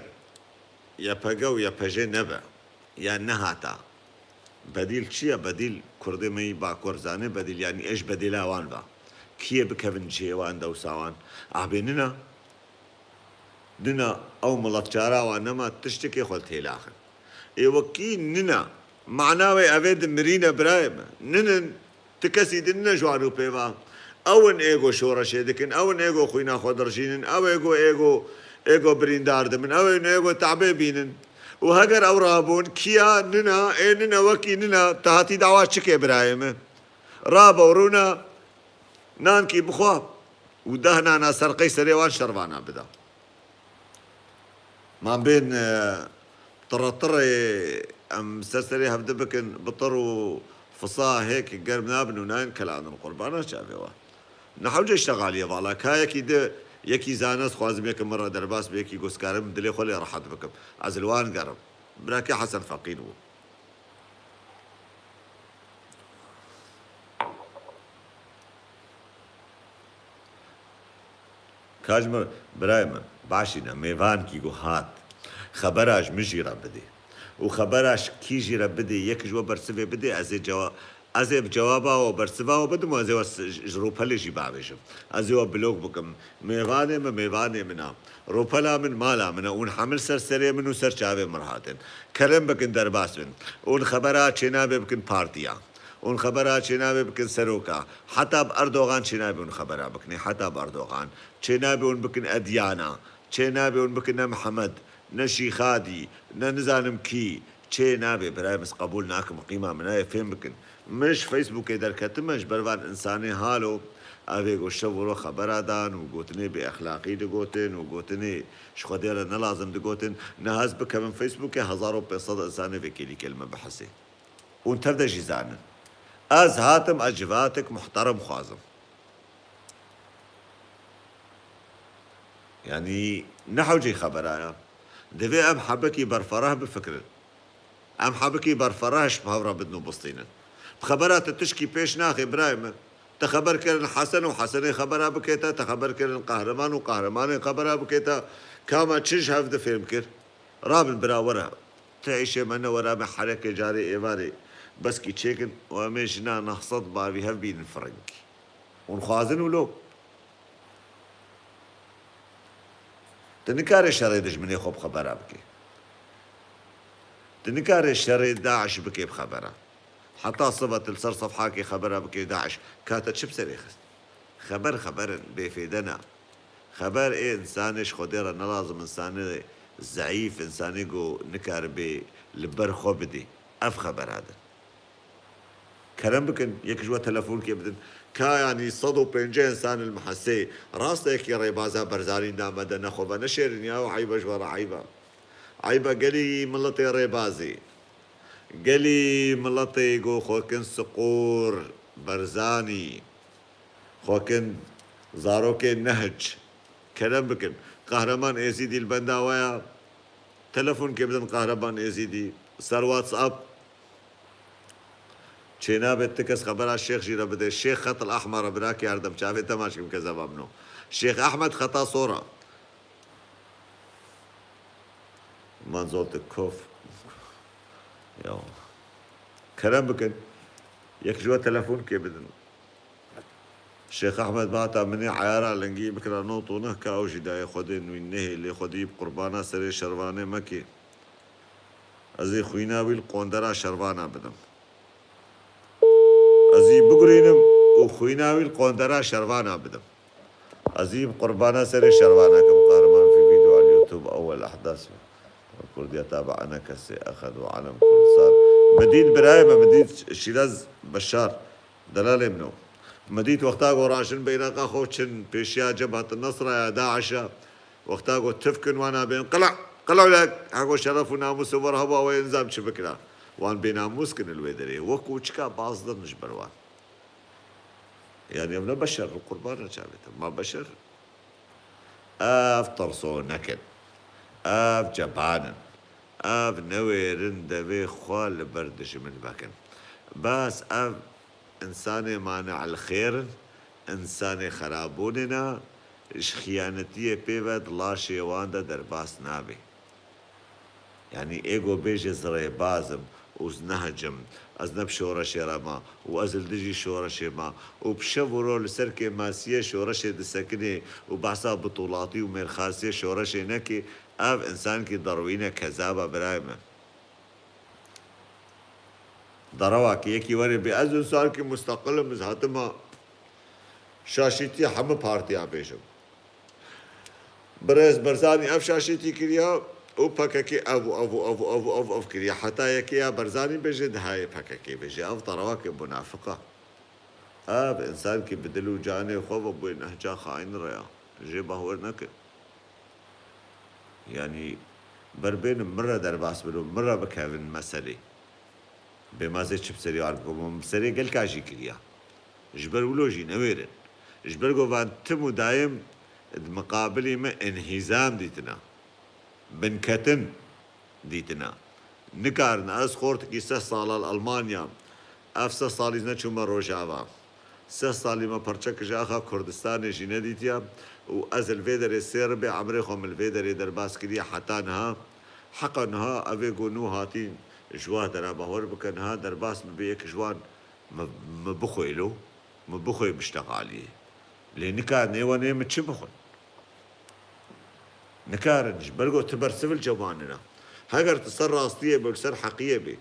Y P G û Y P J nebe, ya nehata. Bedîl çi ye? Bedîl kurdê me yî Bakur zane bedîl, yanî ê ji bedîla wan ve. Kiyê bikevin cihê wan, dewsa wan? Abê nina. Nina ew miletçara wan nema tiştekê xwe têlaxin. Ê wekî nina. Mana wê ev ê di mirîne birayê me. Ninin. Ti kesî din ne ji wan û pê ve. Ew in êgo şoreşê dikin, ew in êgo xwîna xwe dirijînin, ew êgo, êgo, êgo birîndar dibin, ew in êgo te'bê bînin. Û heger ew rabûn, kiya nina, ê nina wekî nina, te hatî dawa çikê birayê min? Rabe û rûne, nankî bixwe û deh nana serqey serê wan şervana bide. Ma bên, e, tire tirê em ser serê hevdi bikin, bi tir û fisa hêk germ nabin û nayên kelandin qurbana çavê we. Ne hewce şexaliye vala. Ka yekî di, yekî zane, ez xwazim yekî min re derbas bi, yekî ku ez karim dilê xwe lê rehet bikim. Ez li wan gerim. Birakê Hesen Feqîr bû. Ka ji min, birayê min, başîne, mêvankî ku hat, xebera ji min jî re bidê. Û xebera ji kî jî re bidê, yek ji we bersivê bidê, ez ê cewa-, ez ê bi cewaba we, bersiva we bidim û ez ê we s-, ji, ji Rûpelê jî bavêjim. Ez ê we blok bikim. Mêvanê min, mêvanê min a. Rûpela min mala min e. Hûn hemil ser serê min û ser çavê min hatin. Kerem bikin derbas bin. Hûn xebera çênabê bikin partiya. Hûn xebera çênabê bikin seroka. Heta bi Erdogan çênabê hûn xebera bikinê. Heta bi Erdogan. Çênabê hûn bikin Edyana. Çênabê hûn bikin ne Mihemed, ne Şîxadî, ne nizanim kî. Çênabê birayê min, ez qebûl nakim, qîma min nayê, fêm bikin. Min ji Facebookê derketime ji ber van insanê halo, ev ê ku şev û roj xebera dan û gotinê bêexlaqî digotin û gotinê ji Xwedê re ne lazim digotin. Niha ez bikevim Facebookê, hezar û pênc sed insanê vê kêlîkê li min bihesê. Hûn tev de jî zanin. Ez hatim, ez civatek muhterem xwazim. Yanî ne hewceyî xebera ya. Divê em hebekî berfereh bifikirin. Em hebekî berfereh ji hev re bidin û bistînin. Bi xebera te tişkî pêş naxê birayê min. Te xeber kirin Hesen û Hesenê xebera bikê te, te xeber kirin Qehreman û Qehremanê xebera bikê te. Ka me çi ji hev di fêm kir? Rabin bira were. Ti îşê me ne were, em ê herekê carê êvarê beskî çêkin û em ê jina neh sed bavî hev bînin firingî. Hûn xwazin wilo? Tu nikarê şerê dijminê xwe bi xebera bikê. Tu nikarê şerê DAIŞ bikê bi xebera. Heta sibe tu li ser sefhakê xebera bikê DAIŞ. Ka te çi bi serê xist? Xeber xeber in, bêfêde ne. Xeber ê insanê ji Xwedê re ne lazim, insanê zeîf, insanê ku nikaribê li ber xwe bidê. Ev xebera din. Kerem bikin, yek ji we telefonkê bidin. Ka, yanî, sed û pêncî însan li Mehesê, rast e, yekî rêbaza Berzanî name de, nexwe ve neşêrin ya, û eyb e ji we re, eyb e. Eyb e gelî miletê rêbazî. Gelî miletê ku xwe kin siqor Berzanî. Xwe kin zarokê Nehc. Kerem bikin. Qehreman Êzîdî li benda we ya. Telefonkê bidin Qehreman Êzîdî. Ser WhatsApp. Çênabe ti kes xebera Şêx jî re bide. Şêx Xet el Ehmer e, bira kerdim. Çavê te maç kim kezeba min o. Şêx Ehmed Xeta Sora. Man sollte Kopf. Ya. Kerem bikin. Yek ji we telefonkê bidin. Şêx Ehmed bata minê eyara lingî bikira not û neh ka ew jî dayê Xwedê nûî nehê lê Xwedî bi qurbana serê şervanê mekê. Ez ê xwîna wî li qondera şervana bidim. Ez î bigurînim û xwîna wî li qondera şervana bidim. Ez î bi qurbana serê şervana kim. Qehreman fi vîdeo al YouTube ewel ehdas Kurdiya tabi'ene kesê exed û alem Kurdistan. Min dît birayê me, min dît Şîraz Beşar, delalê min o. Min dît wexta ku raşin beyraqa xwe çin pêşiya Cebhat Nesra ya DAIŞ a, wexta ku tifkin wana bên, qila, qila wek, heko şeref û namûsê we re heba we nizam çi bikira. Wan bênamûs kin li wê derê. Wek û çika baz din ji ber wan. Yanî ev ne beşer, li qurbana çavê te. Ma beşer? Ev tersonek in. Ev ceban in. Ev newêrin devê xwe li ber dijmin vekin. Bes ev însanê mane el xêr in, însanê xerabûnê ne, ji xiyanetiyê pê ve di laşê wan de derbas nabe. Yanî ê ku bêje ez rêbaz im û ez nehc im, ez ne bi şoreşê re me û ez li dijî şoreşê me û bi şev û roj li ser kêmasiyê şoreşê disekinê û behsa bitulatî û mêrxasiyê şoreşê nekê, ev însankî derwîn e, kezab e birayê min. Derewa ki yekî were bê, ez însankî musteqil im, ez hatime şaşîtiya hemû partiyan bêjim. Birêz Barzanî ev şaşîtî kiriya û P K K ev û ev û ev û ev û ev û ev kiriya. Heta yekê ya Barzanî bêje, dihayê P K K bêje. Ev derewa ki munafiq e. Ev însankî bi dil û canê xwe ve bûye nehca xaîn re ya. Jê bahwer nekin. Yanî ber bênin min re derbas bin û min re bikevin meselê. Bê ma ez ê çi bi serê wan bikim? Min bi serê gelka jî kiriya. Ji ber wilo jî newêrin. Ji ber ku van tim û dayim di miqabilî me înhîzam dîtina. Binketin dîtina. Nikarin, ez xortikî seh sala li Almanya, ev seh salî ez neçûme Rojava. Seh salî me perçek ji axa Kurdistanê jî nedîtiya û ez li vê derê sê ribê emrê xwe min li vê derê derbas kiriye heta niha. Heqa niha ev ê ku nû hatîn ji wah dera bahwer bike, niha derbas bibe yek ji wan, min, min bixwê lo, min bixwê bişteqaliyê. Lê nikarin ê wan ê min çi bixwin? Nikarin, ji ber ku tu bersivil cewanina. Heger tu ser rastiyê bê, li ser heqiyê bê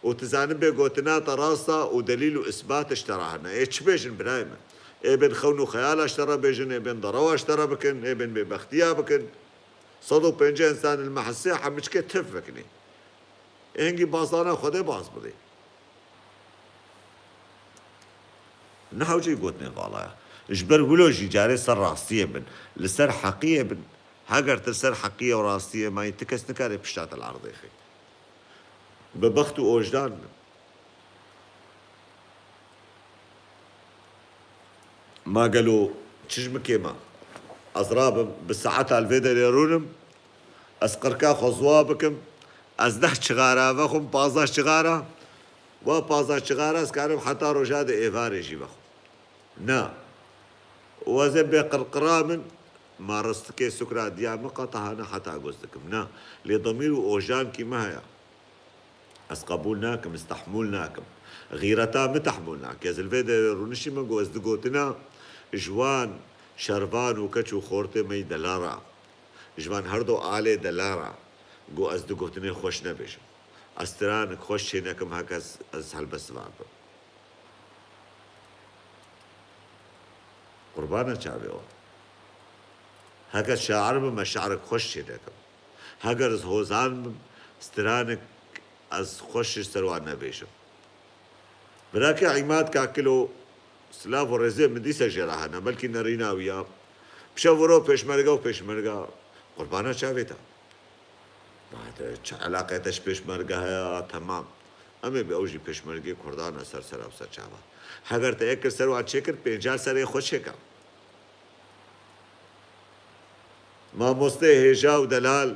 û tu zanibê gotina te rast e û delîl û isbat ji te re hene, ê çi bêjin birayê min? Ê bên xewn û xeyala ji te re bêjin, ê bên derewa ji te re bikin, ê bên bêbextiya bikin. Sed û pêncî însan li Mehesê hemû çike tif vekinê. Ê hingî bazana Xwedê baz bidê. Ne hewceyî gotinê vala ye. Ji ber wilo jî carê ser rastiyê bin, li ser heqiyê bin. Heger tu ser heqiyê û rastiyê mayî, ti kes nikare pişta te li erdê xê. Bi bext û ojdan bin. Ma gelo çi ji min kêm e? Ez rabim, bi saeta li vê derê rûnim, ez qirka xwe ziwa bikim, ez deh çixara vexwim, pazdeh çixara, wa pazdeh çixara ez karim heta roja di êvarê jî vexwim. Na. Û ez ê bê qirqira min, ma ristikê sukra diya min qatahane heta goz dikim. Na. Lê demîr û ojankî me heye. Ez qebûl nakim, ez tehmûl nakim. Xîreta min tehmûl nake. Ez li vê derê rûnişîme, got ez digotina ji wan şervan û keç û xortê me yî delal re, ji van her do alê delal re, got ez digotinê xweş nebêjim. Ez tiranik xweş çênekim, heke ez, ez helbestvan bim. Qurbana çavê wan. Heke ez şair bim, ez şi'rek xweş çênekim. Heger ez hozan bim, stiranek ez xweş ji ser wan nebêjim. Birakê Îmad Kakilo, silav û rêzê min dîse jê re hene, belkî nerîna wî ya. Pişev wiro pêşmerge û pêşmerga. Qurbana çavê te. Ma te çi elaqe te ji pêşmerge heye? Temam. Em ê bi ew jî pêşmergê Kurdan e, ser sera û ser çava. Heger te yek kir ser wan çêkir, pêncar serê xwe çêke. Mamostê hêja û delal,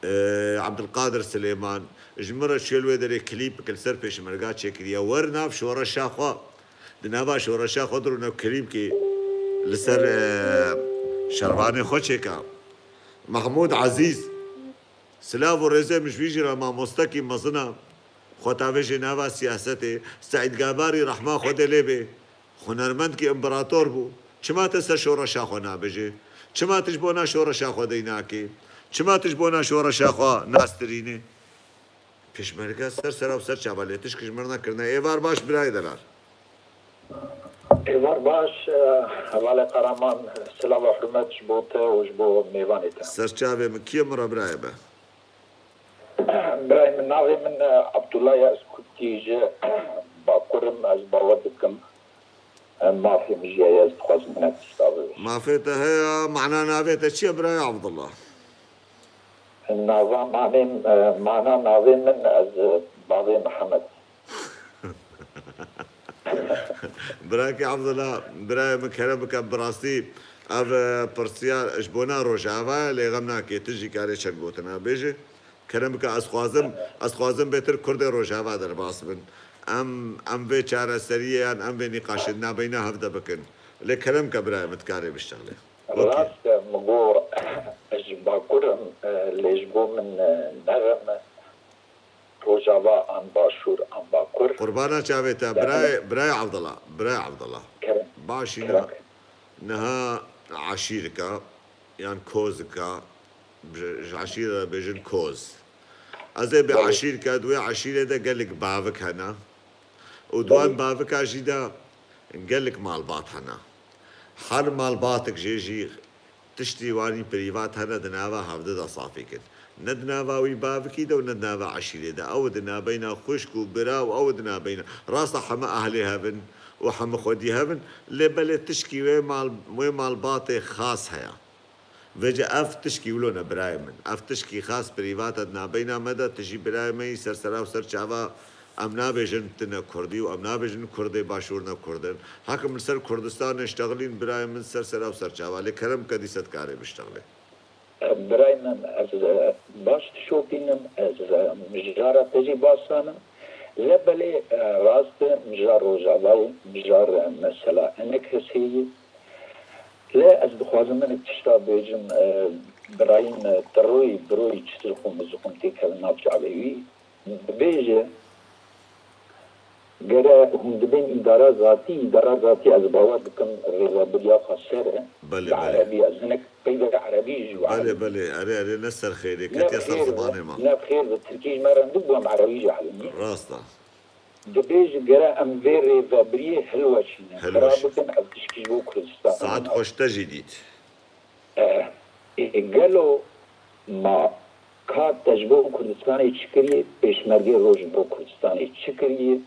e, Abdulkadir Silêman, ji min re çûye li wê derê klîpek li ser pêşmerga çêkiriye. Wer nav şoreşa xwe, di nava şoreşa xwe dirûne klîpkê li ser, e, şervanê xwe çêka. Mahmûd Ezîz, silav û rêzê min ji wî jî re, mamostekî mezin e. Xwe tavêjê nava siyasetê. Seîd Gabarî, rehma Xwedê lê bê, hunermendkî împerator bû. Çima te ser şoreşa xwe nabêjê? Çima tu ji bona şoreşa xwe dey nakê? Çima tu ji bona şoreşa xwe nastirînê? Pêşmerge ser sera û ser çava, lê tişk ji min re nekirine. Êvar baş birayê delal. Êvar baş, e, hevalê Qaraman, silav û hurmet ji bo te û ji bo mêvanê te. Ser çavê min, kî ye min re birayê be? Birayê min, navê min, e, Abdullah ye, ez Kurdkî ji Bakur im, ez bawer dikim, e, mafê min jî heye, ez dixwazim hinek tişta bibêjim. Mafê te heye, mana navê te çi ye birayê Abdullah? Nava manê, e, mana navê min, ez, e, bavê Mihemed. Birakê Abdullah, birayê min, kerem bike, bi rastî ev, e, pirsiyar ji bona Rojava ye, lê xem nake, tu jî karê çend gotina bêjî. Kerem bike, ez xwazim, ez xwazim bêtir Kurdê Rojava derbas bin. Em, em vê çareseriyê yan em vê nîqaşê di nabeyna hev de bikin. Lê kerem bike birayê min, tu karê biştexlê. Okey. Rast e, min got ez ji Bakur im, e, lê ji bo min, e, ne xem e. Rojava an Başûr an Bakur. Qurbana çavê te, birayê, birayê Abdullah, birayê Abdullah. Kerem. Başî niha, niha eşîrika, yan kozika, ji, ji eşîre bêjin koz. Ez ê bi eşîrika, di wê eşîrê de gelek bavik hene. Û di wan bavika jî de gelek malbat hene. Her malbatek jê jî tiştî wanî prîvat hene di nava hevdi de safî kin. Ne di nava wî bavikî de û ne di nava eşîrê de. Ew di nabeyna xwişk û bira û ew di nabeyna. Rasta heme ahlê hev in û heme xwedî hev in, lê belê tişkî wê mal, wê malbatê xas heye. Vêce ev tişkî wilo ne birayê min. Ev tişkî xas prîvat e di nabeyna me de, tu jî birayê me yî, ser sera û ser çava. Em nabêjin tu ne Kurdî û em nabêjin Kurdê Başûr ne Kurd in. Hekim li ser Kurdistanê ştexlîn, birayê min, ser sera û ser çava. Lê kerem ke dîse dikarê biştexlê. Birayê min, ez, e, baş dişopînim, ez, e, mijara te jî baş zanim. Lê belê, e, rast e, mijar Rojava ye, mijar, e, mesela hinek kesê ye. Lê ez dixwazim hinek tişta bêjim, e, birayê min, e, ti royî, bi royî çi zixûm, zixûm têkevin nav çavê wî. Dibêje, gere hûn dibên îdara zatî, îdara zatî ez bawer dikim rêvebiriya xwe ser e. Belê, Bi belê. Erebî, ez hinek peyvê erebî jî û Belê, erebî. Belê, erê, erê, ne ser xêrê, Ne ketiye ser xêr, zimanê me. Ne xêr bi tirkî ji me re nibû, em erebî jî elimî. Rast e. Dibêje gere em vê rêvebiriyê hilweşînin. Hilweşînin. Xira bikin, ev tişkî ji bo Kurdistanê Saet nabê. Xweş te jî dît. E, e, gelo ma ka te ji bo Kurdistanê çi kiriye, pêşmergê roj ji bo Kurdistanê çi kiriye?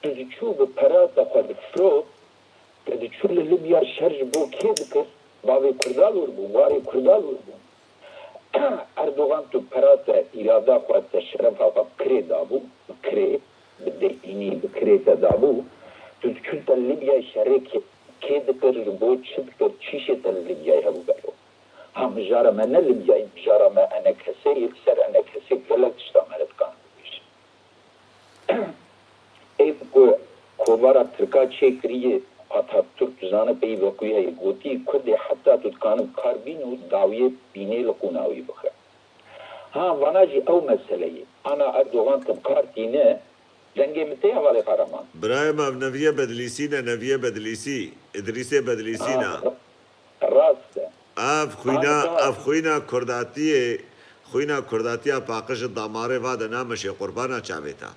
Tu diçû bi pera te xwe difirot, te diçû li Libya şer ji bo kê dikir? Bavê Kurda li wir bû, warê Kurda li wir bû. Erdogan tu pera te, îrada xwe, te şerefa xwe bi kirê dabû, bi kirê, bi deynî, bi kirê te dabû. Tu diçû te li Libyayê şerê kê, kê dikir, ji bo çi dikir, çi îşê te li Libyayê hebû gelo? Ha, mijara me ne Libyayê, mijara me enekesê ye, li ser enekesê gelek tişta me re dikarin bibêjin. Ê ku kovara Tirka çêkiriye, Atatürk, tu zane peyvê xwe heye, gotiye, Kurdê heta tu dikane bi kar bîne û dawiyê bînê li qûna wî bixe. Ha, vana jî ew meseleyê. Ana Erdogan tim kar tîne, dengê min tê hevalê Kahraman. Birayê me, ev Neviye Bedlîsî ne, Neviye Bedlîsî. Îdrîsê Bedlîsî ne. Ha, rast e. Ev xwîna, ev xwîna Kurdatiyê, xwîna Kurdatiya paqij damarê va de nameşê qurbana çavê te.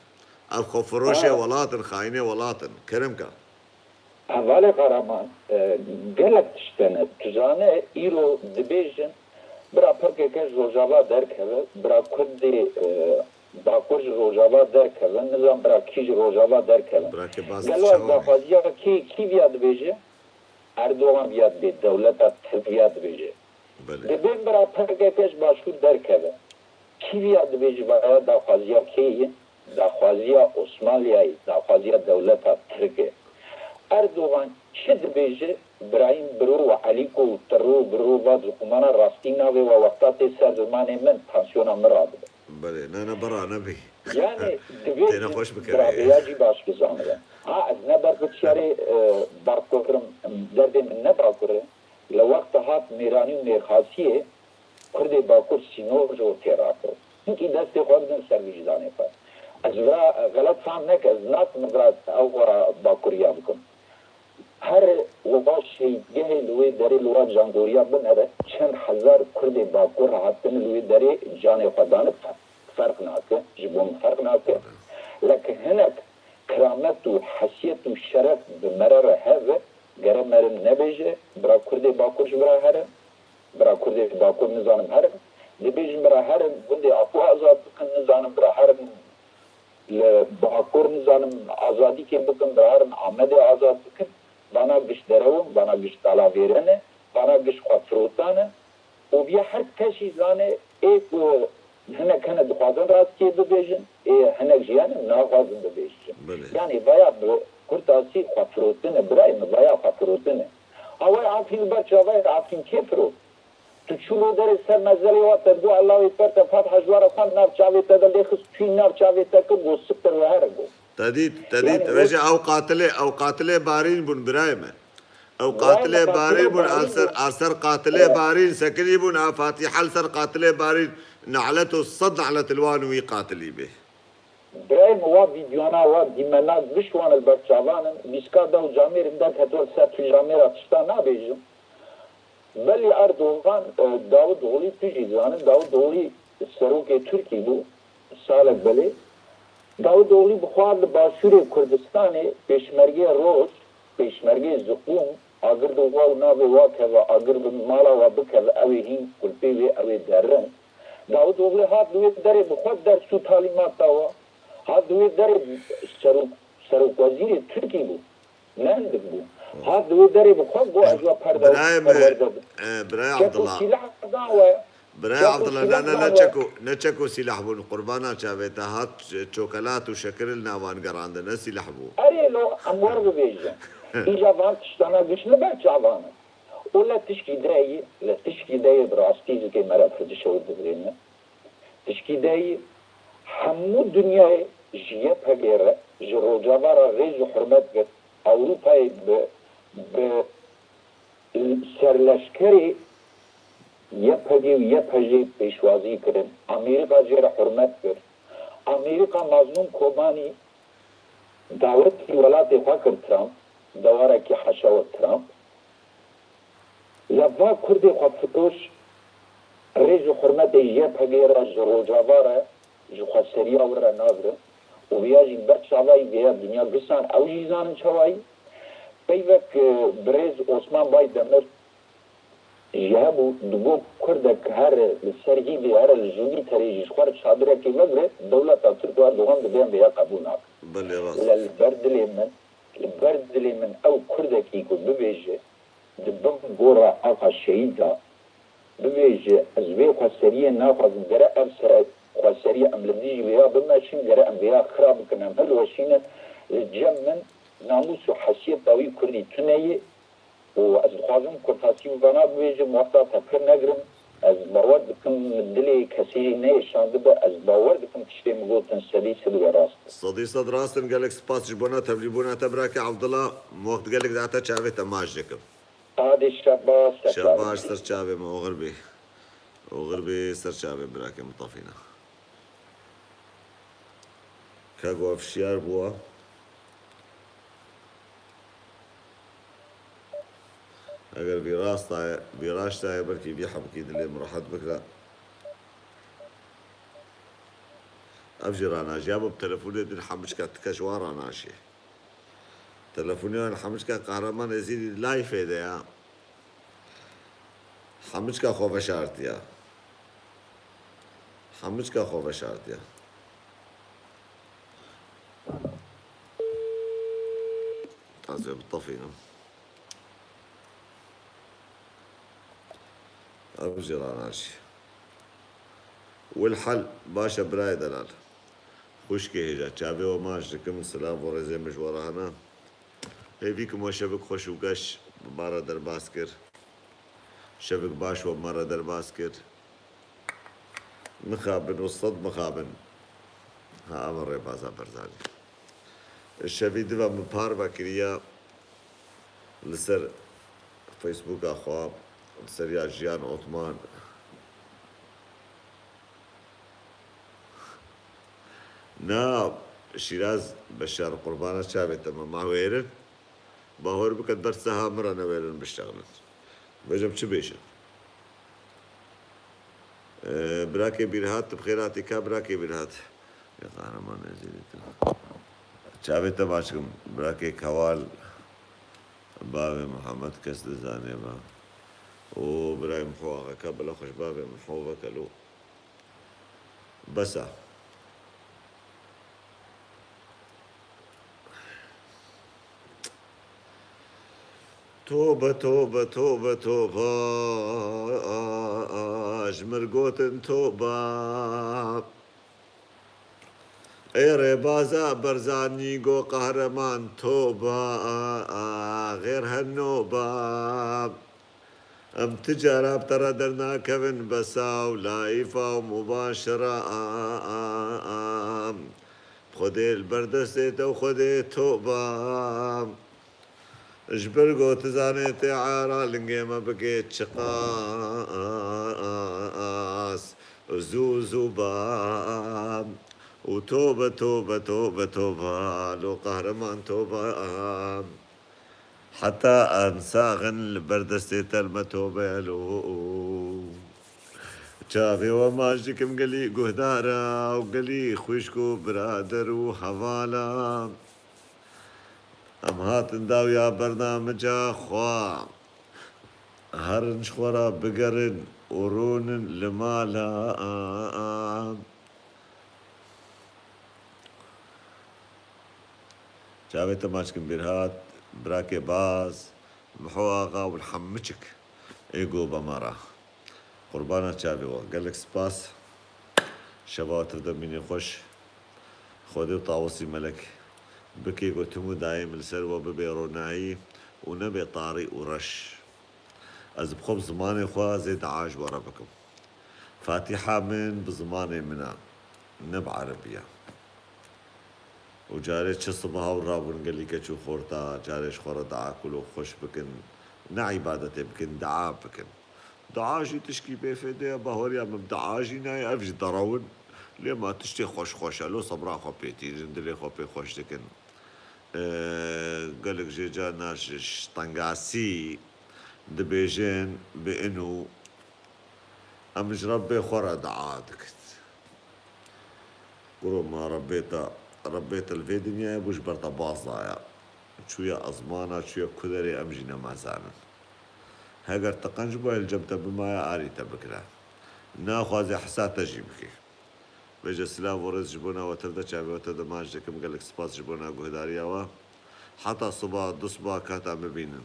Ev xwefiroşê welat in, xayinê welat in. Kerem ke. Hevalê Kahraman, e, gelek tişt hene. Tu zane, îro dibêjin, bira P K K ji Rojava derkeve, bira Kurdê, e, Bakur ji Rojava derkeve, nizam bira kî ji Rojava derkeve. Gelo ev daxwaziya kê, kî viya dibêje? Erdogan viya dibê, dewleta Tirk viya dibêje. Dibê bira P K K ji Başûr derkeve. Kî viya dibêje, vaya daxwaziya kê ye? Daxwaziya Osmanliyayê, daxwaziya dewleta Tirk e. Erdogan çi dibêje, Birayîm biro û Elîko û Tiro û biro va ziqûmana rastî navê we wexta tê ser zimanê min, tansiyona min radibe. Belê, ne, ne, bira nebî. Yani divê Têne xweş bikeve. Bira vêya jî baş bizanibe. Ha, ez ne ber bi çiyarê, e, Bakur im, derdê min ne Bakur e. Li wexta hat mêranî û mêrxasiyê, Kurdê Bakur sînor ji ortê rakir. Hinkî destê xwe bidin ser wîjdanê xwe. Ez vira, e, xelet fam neke, ez nadim vira ew xwe Bakuriya bikim. Her wiha şehîdgehê li wê derê li wa cangoriya binere, çend hezar Kurdê Bakur hatine li wê derê canê xwe dane, fe-, ferq nake, ji bo min ferq nake. Leke hinek kiramet û hesiyet û şeref bi me re re hebe, gere merin nebêje, bira Kurdê Bakur ji bira herin, bira Kurdê Bakur nizanim herin, dibêjin bira herin gundê Apo azad bikin, nizanim bira herin li Bakur nizanim azadîkê bikin, bira herin Amedê azad bikin. Vana giş derew in, vana giş dalavêre ne, vana giş xwefirotan in. Û viya her kes jî zane, ê ku hinek hene dixwazin rastiyê bibêjin, ê hinek jî hene naxwazin bibêjin. Belê. Yanî vaya bi kurtasî xwefirotine, birayê min, vaya xwefirotine. Away Afrîn li ber çavayê Afrîn kê firot? Tu çû li derê ser mezelê wa te got, Allahu Ekber, te Fatiha ji wa re xwend, nav çavê te de lê xist, çûyî nav çavê te kir, got, siktir ve here, got. Te dît, te dît, Yani vêjê ew qatilê, ew qatilê Barîn bûn, birayê me. Ew qatilê Barîn bûn, a li ser, a li ser qatilê Barîn sekinî bûn, a Fatiha li ser qatilê Barîn, nehlet û sed nehlet li wan û wî qatilî bê. Birayê min, wa vîdyoana, wa dîmena giş wan li ber çavan in, bîska da û camêr in derketiwe li ser tu camêra tişta nabêjim. Belê Erdogan, e, Davutoğlu tu jî zanin, Davutoğlu serokê Tirkî bû, salek belê. Davutoğlu bi xwe li başûrê Kurdistanê pêşmergê roj, pêşmergê ziqûm, agir bi wa û navê wa keve, agir bi mala wa bikeve, ew ê hîn kulpê wê, ew ê derin. Davutoğlu hat li wê derê bi xwe ders û talîmata wa, hat li wê derê serok, serokwezîrê Tirkî bû. Ne hindik bû. Hat di wê derê bi xwe got, ez we perda û Birayê me, perwerde bim. E, birayê Çek û Abdullah. Sîlah dan we. Birayê Çek û Abdullah, sîlah ne, ne, dan ne we. Çek û, ne çek û sîlah bûn. Qurbana çavê te hat ç-, çokelat û şekir li nav wan gerandine, sîlah bû. Erê lo, em wer bibêjin. Îca van tiştana giş li ber çavan in. Û le tişkî de yî, le tişkî de yî bi rastî zikê me re pir dişewit bibirîne. Tişkî de yî hemû dinyayê ji Y P G re, ji Rojava re rêz û hurmet girt. Ewropayê bi, bi serleşkerê Y P G û Y P J pêşwazî kirin. Amerîka jê re hurmet kir. Amerîka Mazlûm Kobanî dawetî welatê xwe kir Trump, dewarekî heşa we Trump. Ya va Kurdê xwefiroş rêz û hurmetê Y P G re, ji Rojava re, ji xweseriya wir re nagirin û viya jî ber çavayî vêya dinya gisan ew jî zanin çawayî. Peyvek, e, birêz Osman Baydemir jî hebû, digot, Kurdek here li ser hîvê, here li Jûbîterê jî ji xwe re çadirekê vegire, dewleta Tirk û Erdogan dibê em vêya qebûl nakin. Belê, rast. Lê li ber dilê min, li ber dilê min ew Kurdekî ku bibêje, di bin gora Axa Şehîda, bibêje, ez vê xweseriyê naxwazim, gere ev se-, xweseriya em li dijî vêya bimeşin, gere em vêya xira bikin, em hilweşînin, li cem min namûs û hesiyeta wî Kurdî tune ye. Û ez dixwazim kurtasî vana bibêjim, wexta te pir negirim. Ez bawer dikim dilê kesî jî neyê şandibe. Ez bawer dikim tiştê min gotin sedî sed wê rast be. Sedî sed rast in. Gelek spas ji bona tevlîbûna te, birake Abdullah. Min wext gelek date çavê te, maç dikim. Adê şebaş, te Şebaş, ser çavê me, oxir bê. Oxir bê ser çavê birakê min tefîne. Ka ku ev şiyar bûwa. Eger vî rasta ye, vî raşta ye, belkî vî hebkî dilê min rehet bikira. Ev jî ranaşiya, bi telefonê din hemûçka tike ji wan ranaşê. Telefonê wan hemûçka Qehreman Êzîdî di layfê de ya. Hemûçka xwe veşartiya. Hemûçka xwe veşartiya. Ez ê bitefînim. Ev jî ranaşî. Wilhal, baş e birayê delal. Xwişkê hêja, çavê we maç dikim, silav û rêzê min ji we re hene. Hêvî kim we şevik xweş û geş bi me re derbas kir. Şevik baş we bi me re derbas kir. Mixabin û sed mixabin. Ha, ev rêbaza Berzanî. Şevî diva min parve kiriya li ser Facebooka xwe, li ser ya Jiyan Otman. Na, Şîraz Beşar, qurbana çavê te me, ma wêrin. Bahor biket ber seha min re newêrin biştexilin. Vêcem çi bêjin? Ee, birakê Bîrhat, tu bi xêr hatî ka birakê Bîrhat? Ya Qehreman Êzîdî tu. Çavê te maç kim, birakê Kewal, bavê Mihemed kes dizanê ba. Û birayê Miho axa ka bila xweş bavê Miho vekelo. Bes e. Tobe, tobe, tobe, tobe. Ji mir gotin tobe. Ê rêbaza Berzanî go qehreman tobe. Xêr henobe. Em ti cara bi te re dernakevin besa û laîfa û mubaşira. Xwedê li ber destê te û Xwedê toba. Ji ber ku tu zanê tê era lingê me bike çiqas zû zû ba. Û tobe, tobe, tobe, tobe, lo qehreman tobe. Heta em sax in li ber destê te me tobe lo. Çavê we maç dikim gelî guhdara û gelî xwişk û birader û hevala. Em hatin dawiya bernamija xwe. Herin ji xwe re bigerin û rûnin li mala. Çavê te maç kim Bîrhat, birakê Baz, Miho Axa û hemûçik ê go be me re. Qurbana çavê we. Gelek spas. Şeva te de mînê xweş. Xwedê û Tawusî Melek bike ku tim û daîm li ser we bibe ronahî û nebe tarî û reş. Ez bi xwe bi zimanê xwe zê dua ji we re bikim. Fatiha min bi zimanê min e, ne bi erebî ye. Û carê çi sibaha û rabûn gelî keç û xorta, carê ji xwe re dua kul û xweş bikin, ne îbadetê bikin, dua bikin. Dua jî tişkî bêfêde ye, bahoriya min bi dua jî nayê, ev jî derewin. Lê ma tiştê xweş xweş e, lo sebra xwe pê tînin, dilê xwe pê xweş dikin. Ee, gelek jê carna ji, ji tengasî dibêjin bi inû. Em ji Rebbê xwe re dua dikin. Guro ma Rebbê te, Rebbê te li vê dinyayê bû ji ber te baz daye. Çûye ezmana, çûye ku derê em jî nemazanin. Heger te qenc bûye li cem te bimaye arî te bikire. Naxwaze hisa te jî bike. Vêce silav û rêz ji bona we tev de, çavê we tev de maç dikim. Gelek spas ji bona guhdariya we. Heta siba, du siba ka te em bibînin.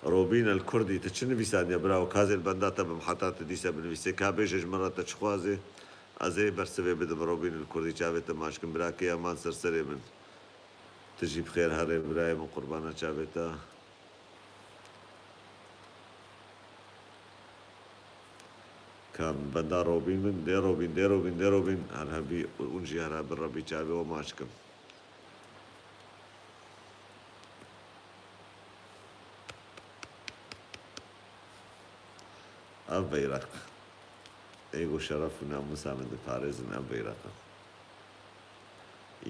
Robîn El Kurdî, tu çi nivîsandiye birawo? Ka zê li benda te bim heta tu dîse binivîsê. Ka bêje ji min re te çi xwazê? Ez ê bersivê bidim Robîn El Kurdî, çavê te maç kim birakê, eman ser serê min. Tu jî bi xêr herê birayê min, qurbana çavê te. Ka benda Robîn min, dê Robîn, dê Robîn, dê Robîn, her hebî, hûn jî her hebî, Rebî çavê we maç kim. Ev beyrek. Ê ku şeref û namûsa min diparêzin, ev beyrek e.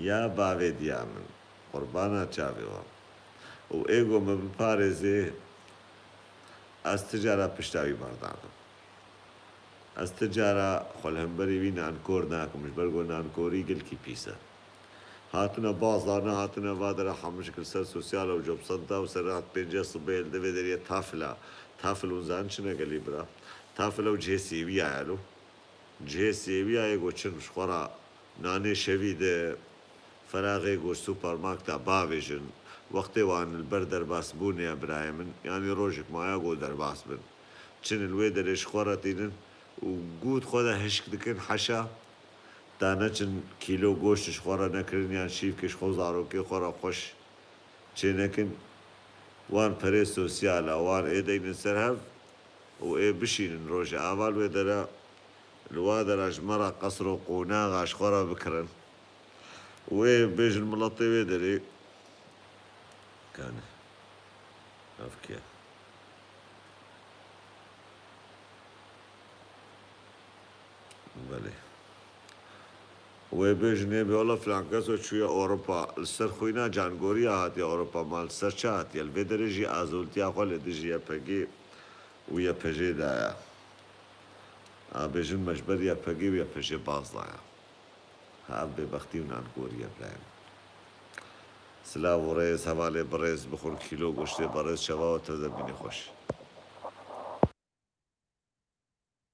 Ya bavê diya min, qurbana çavê we. Û ê ku min biparêzê, ez ti cara pişta wî berdanim. Ez ti cara xwe li hemberî wî nankor nakim, ji ber ku nankorî gelkî pîs e. Hatine bazane, hatine va dere hemû jî li ser sosyal û copsenta û ser rehet pêncê sibê li divê derê tafila. Tafil hûn zanin çi ne gelî bira? Tafil ew cihê sêwiya ye lo. Cihê sêwiya yê ku çin ji xwe re nanê şevî di feraxê ku ji supermarketa bavêjin. Wextê wan li ber derbasbûnê ye birayê min, yanî rojek maya ku derbas bin. Çin li wê derê ji xwe re tînin û gût xwe de hişk dikin heşa. Ta neçin kîlo goşt ji xwe re nekirin yan şîvkê ji xwe zarokê xwe re xweş çê nekin. Wan perê sosyal a, wan ê deynin ser hev û ê bişînin rojê ava li wê dere, li wa dera ji me re qesr û qonaxa ji xwe re bikirin û ê bêjin miletê wê derê. Kane. Ev kê? Belê. Wê bêjin ê bê wela filan keso çûye Ewropa. Li ser xwîna cangoriya hatiye Ewropa, ma li ser çi hatiye? Li vê derê jî azoltiya xwe li dijî Y P G û Y P J daye. A bêjin me ji ber Y P G û Y P J baz daye. Ha, ev bêbextî û nankoriye birayê min. Silav û rêz, hevalê birêz, bixwin kîlo goştê berêz, çava we teze bînî xweş.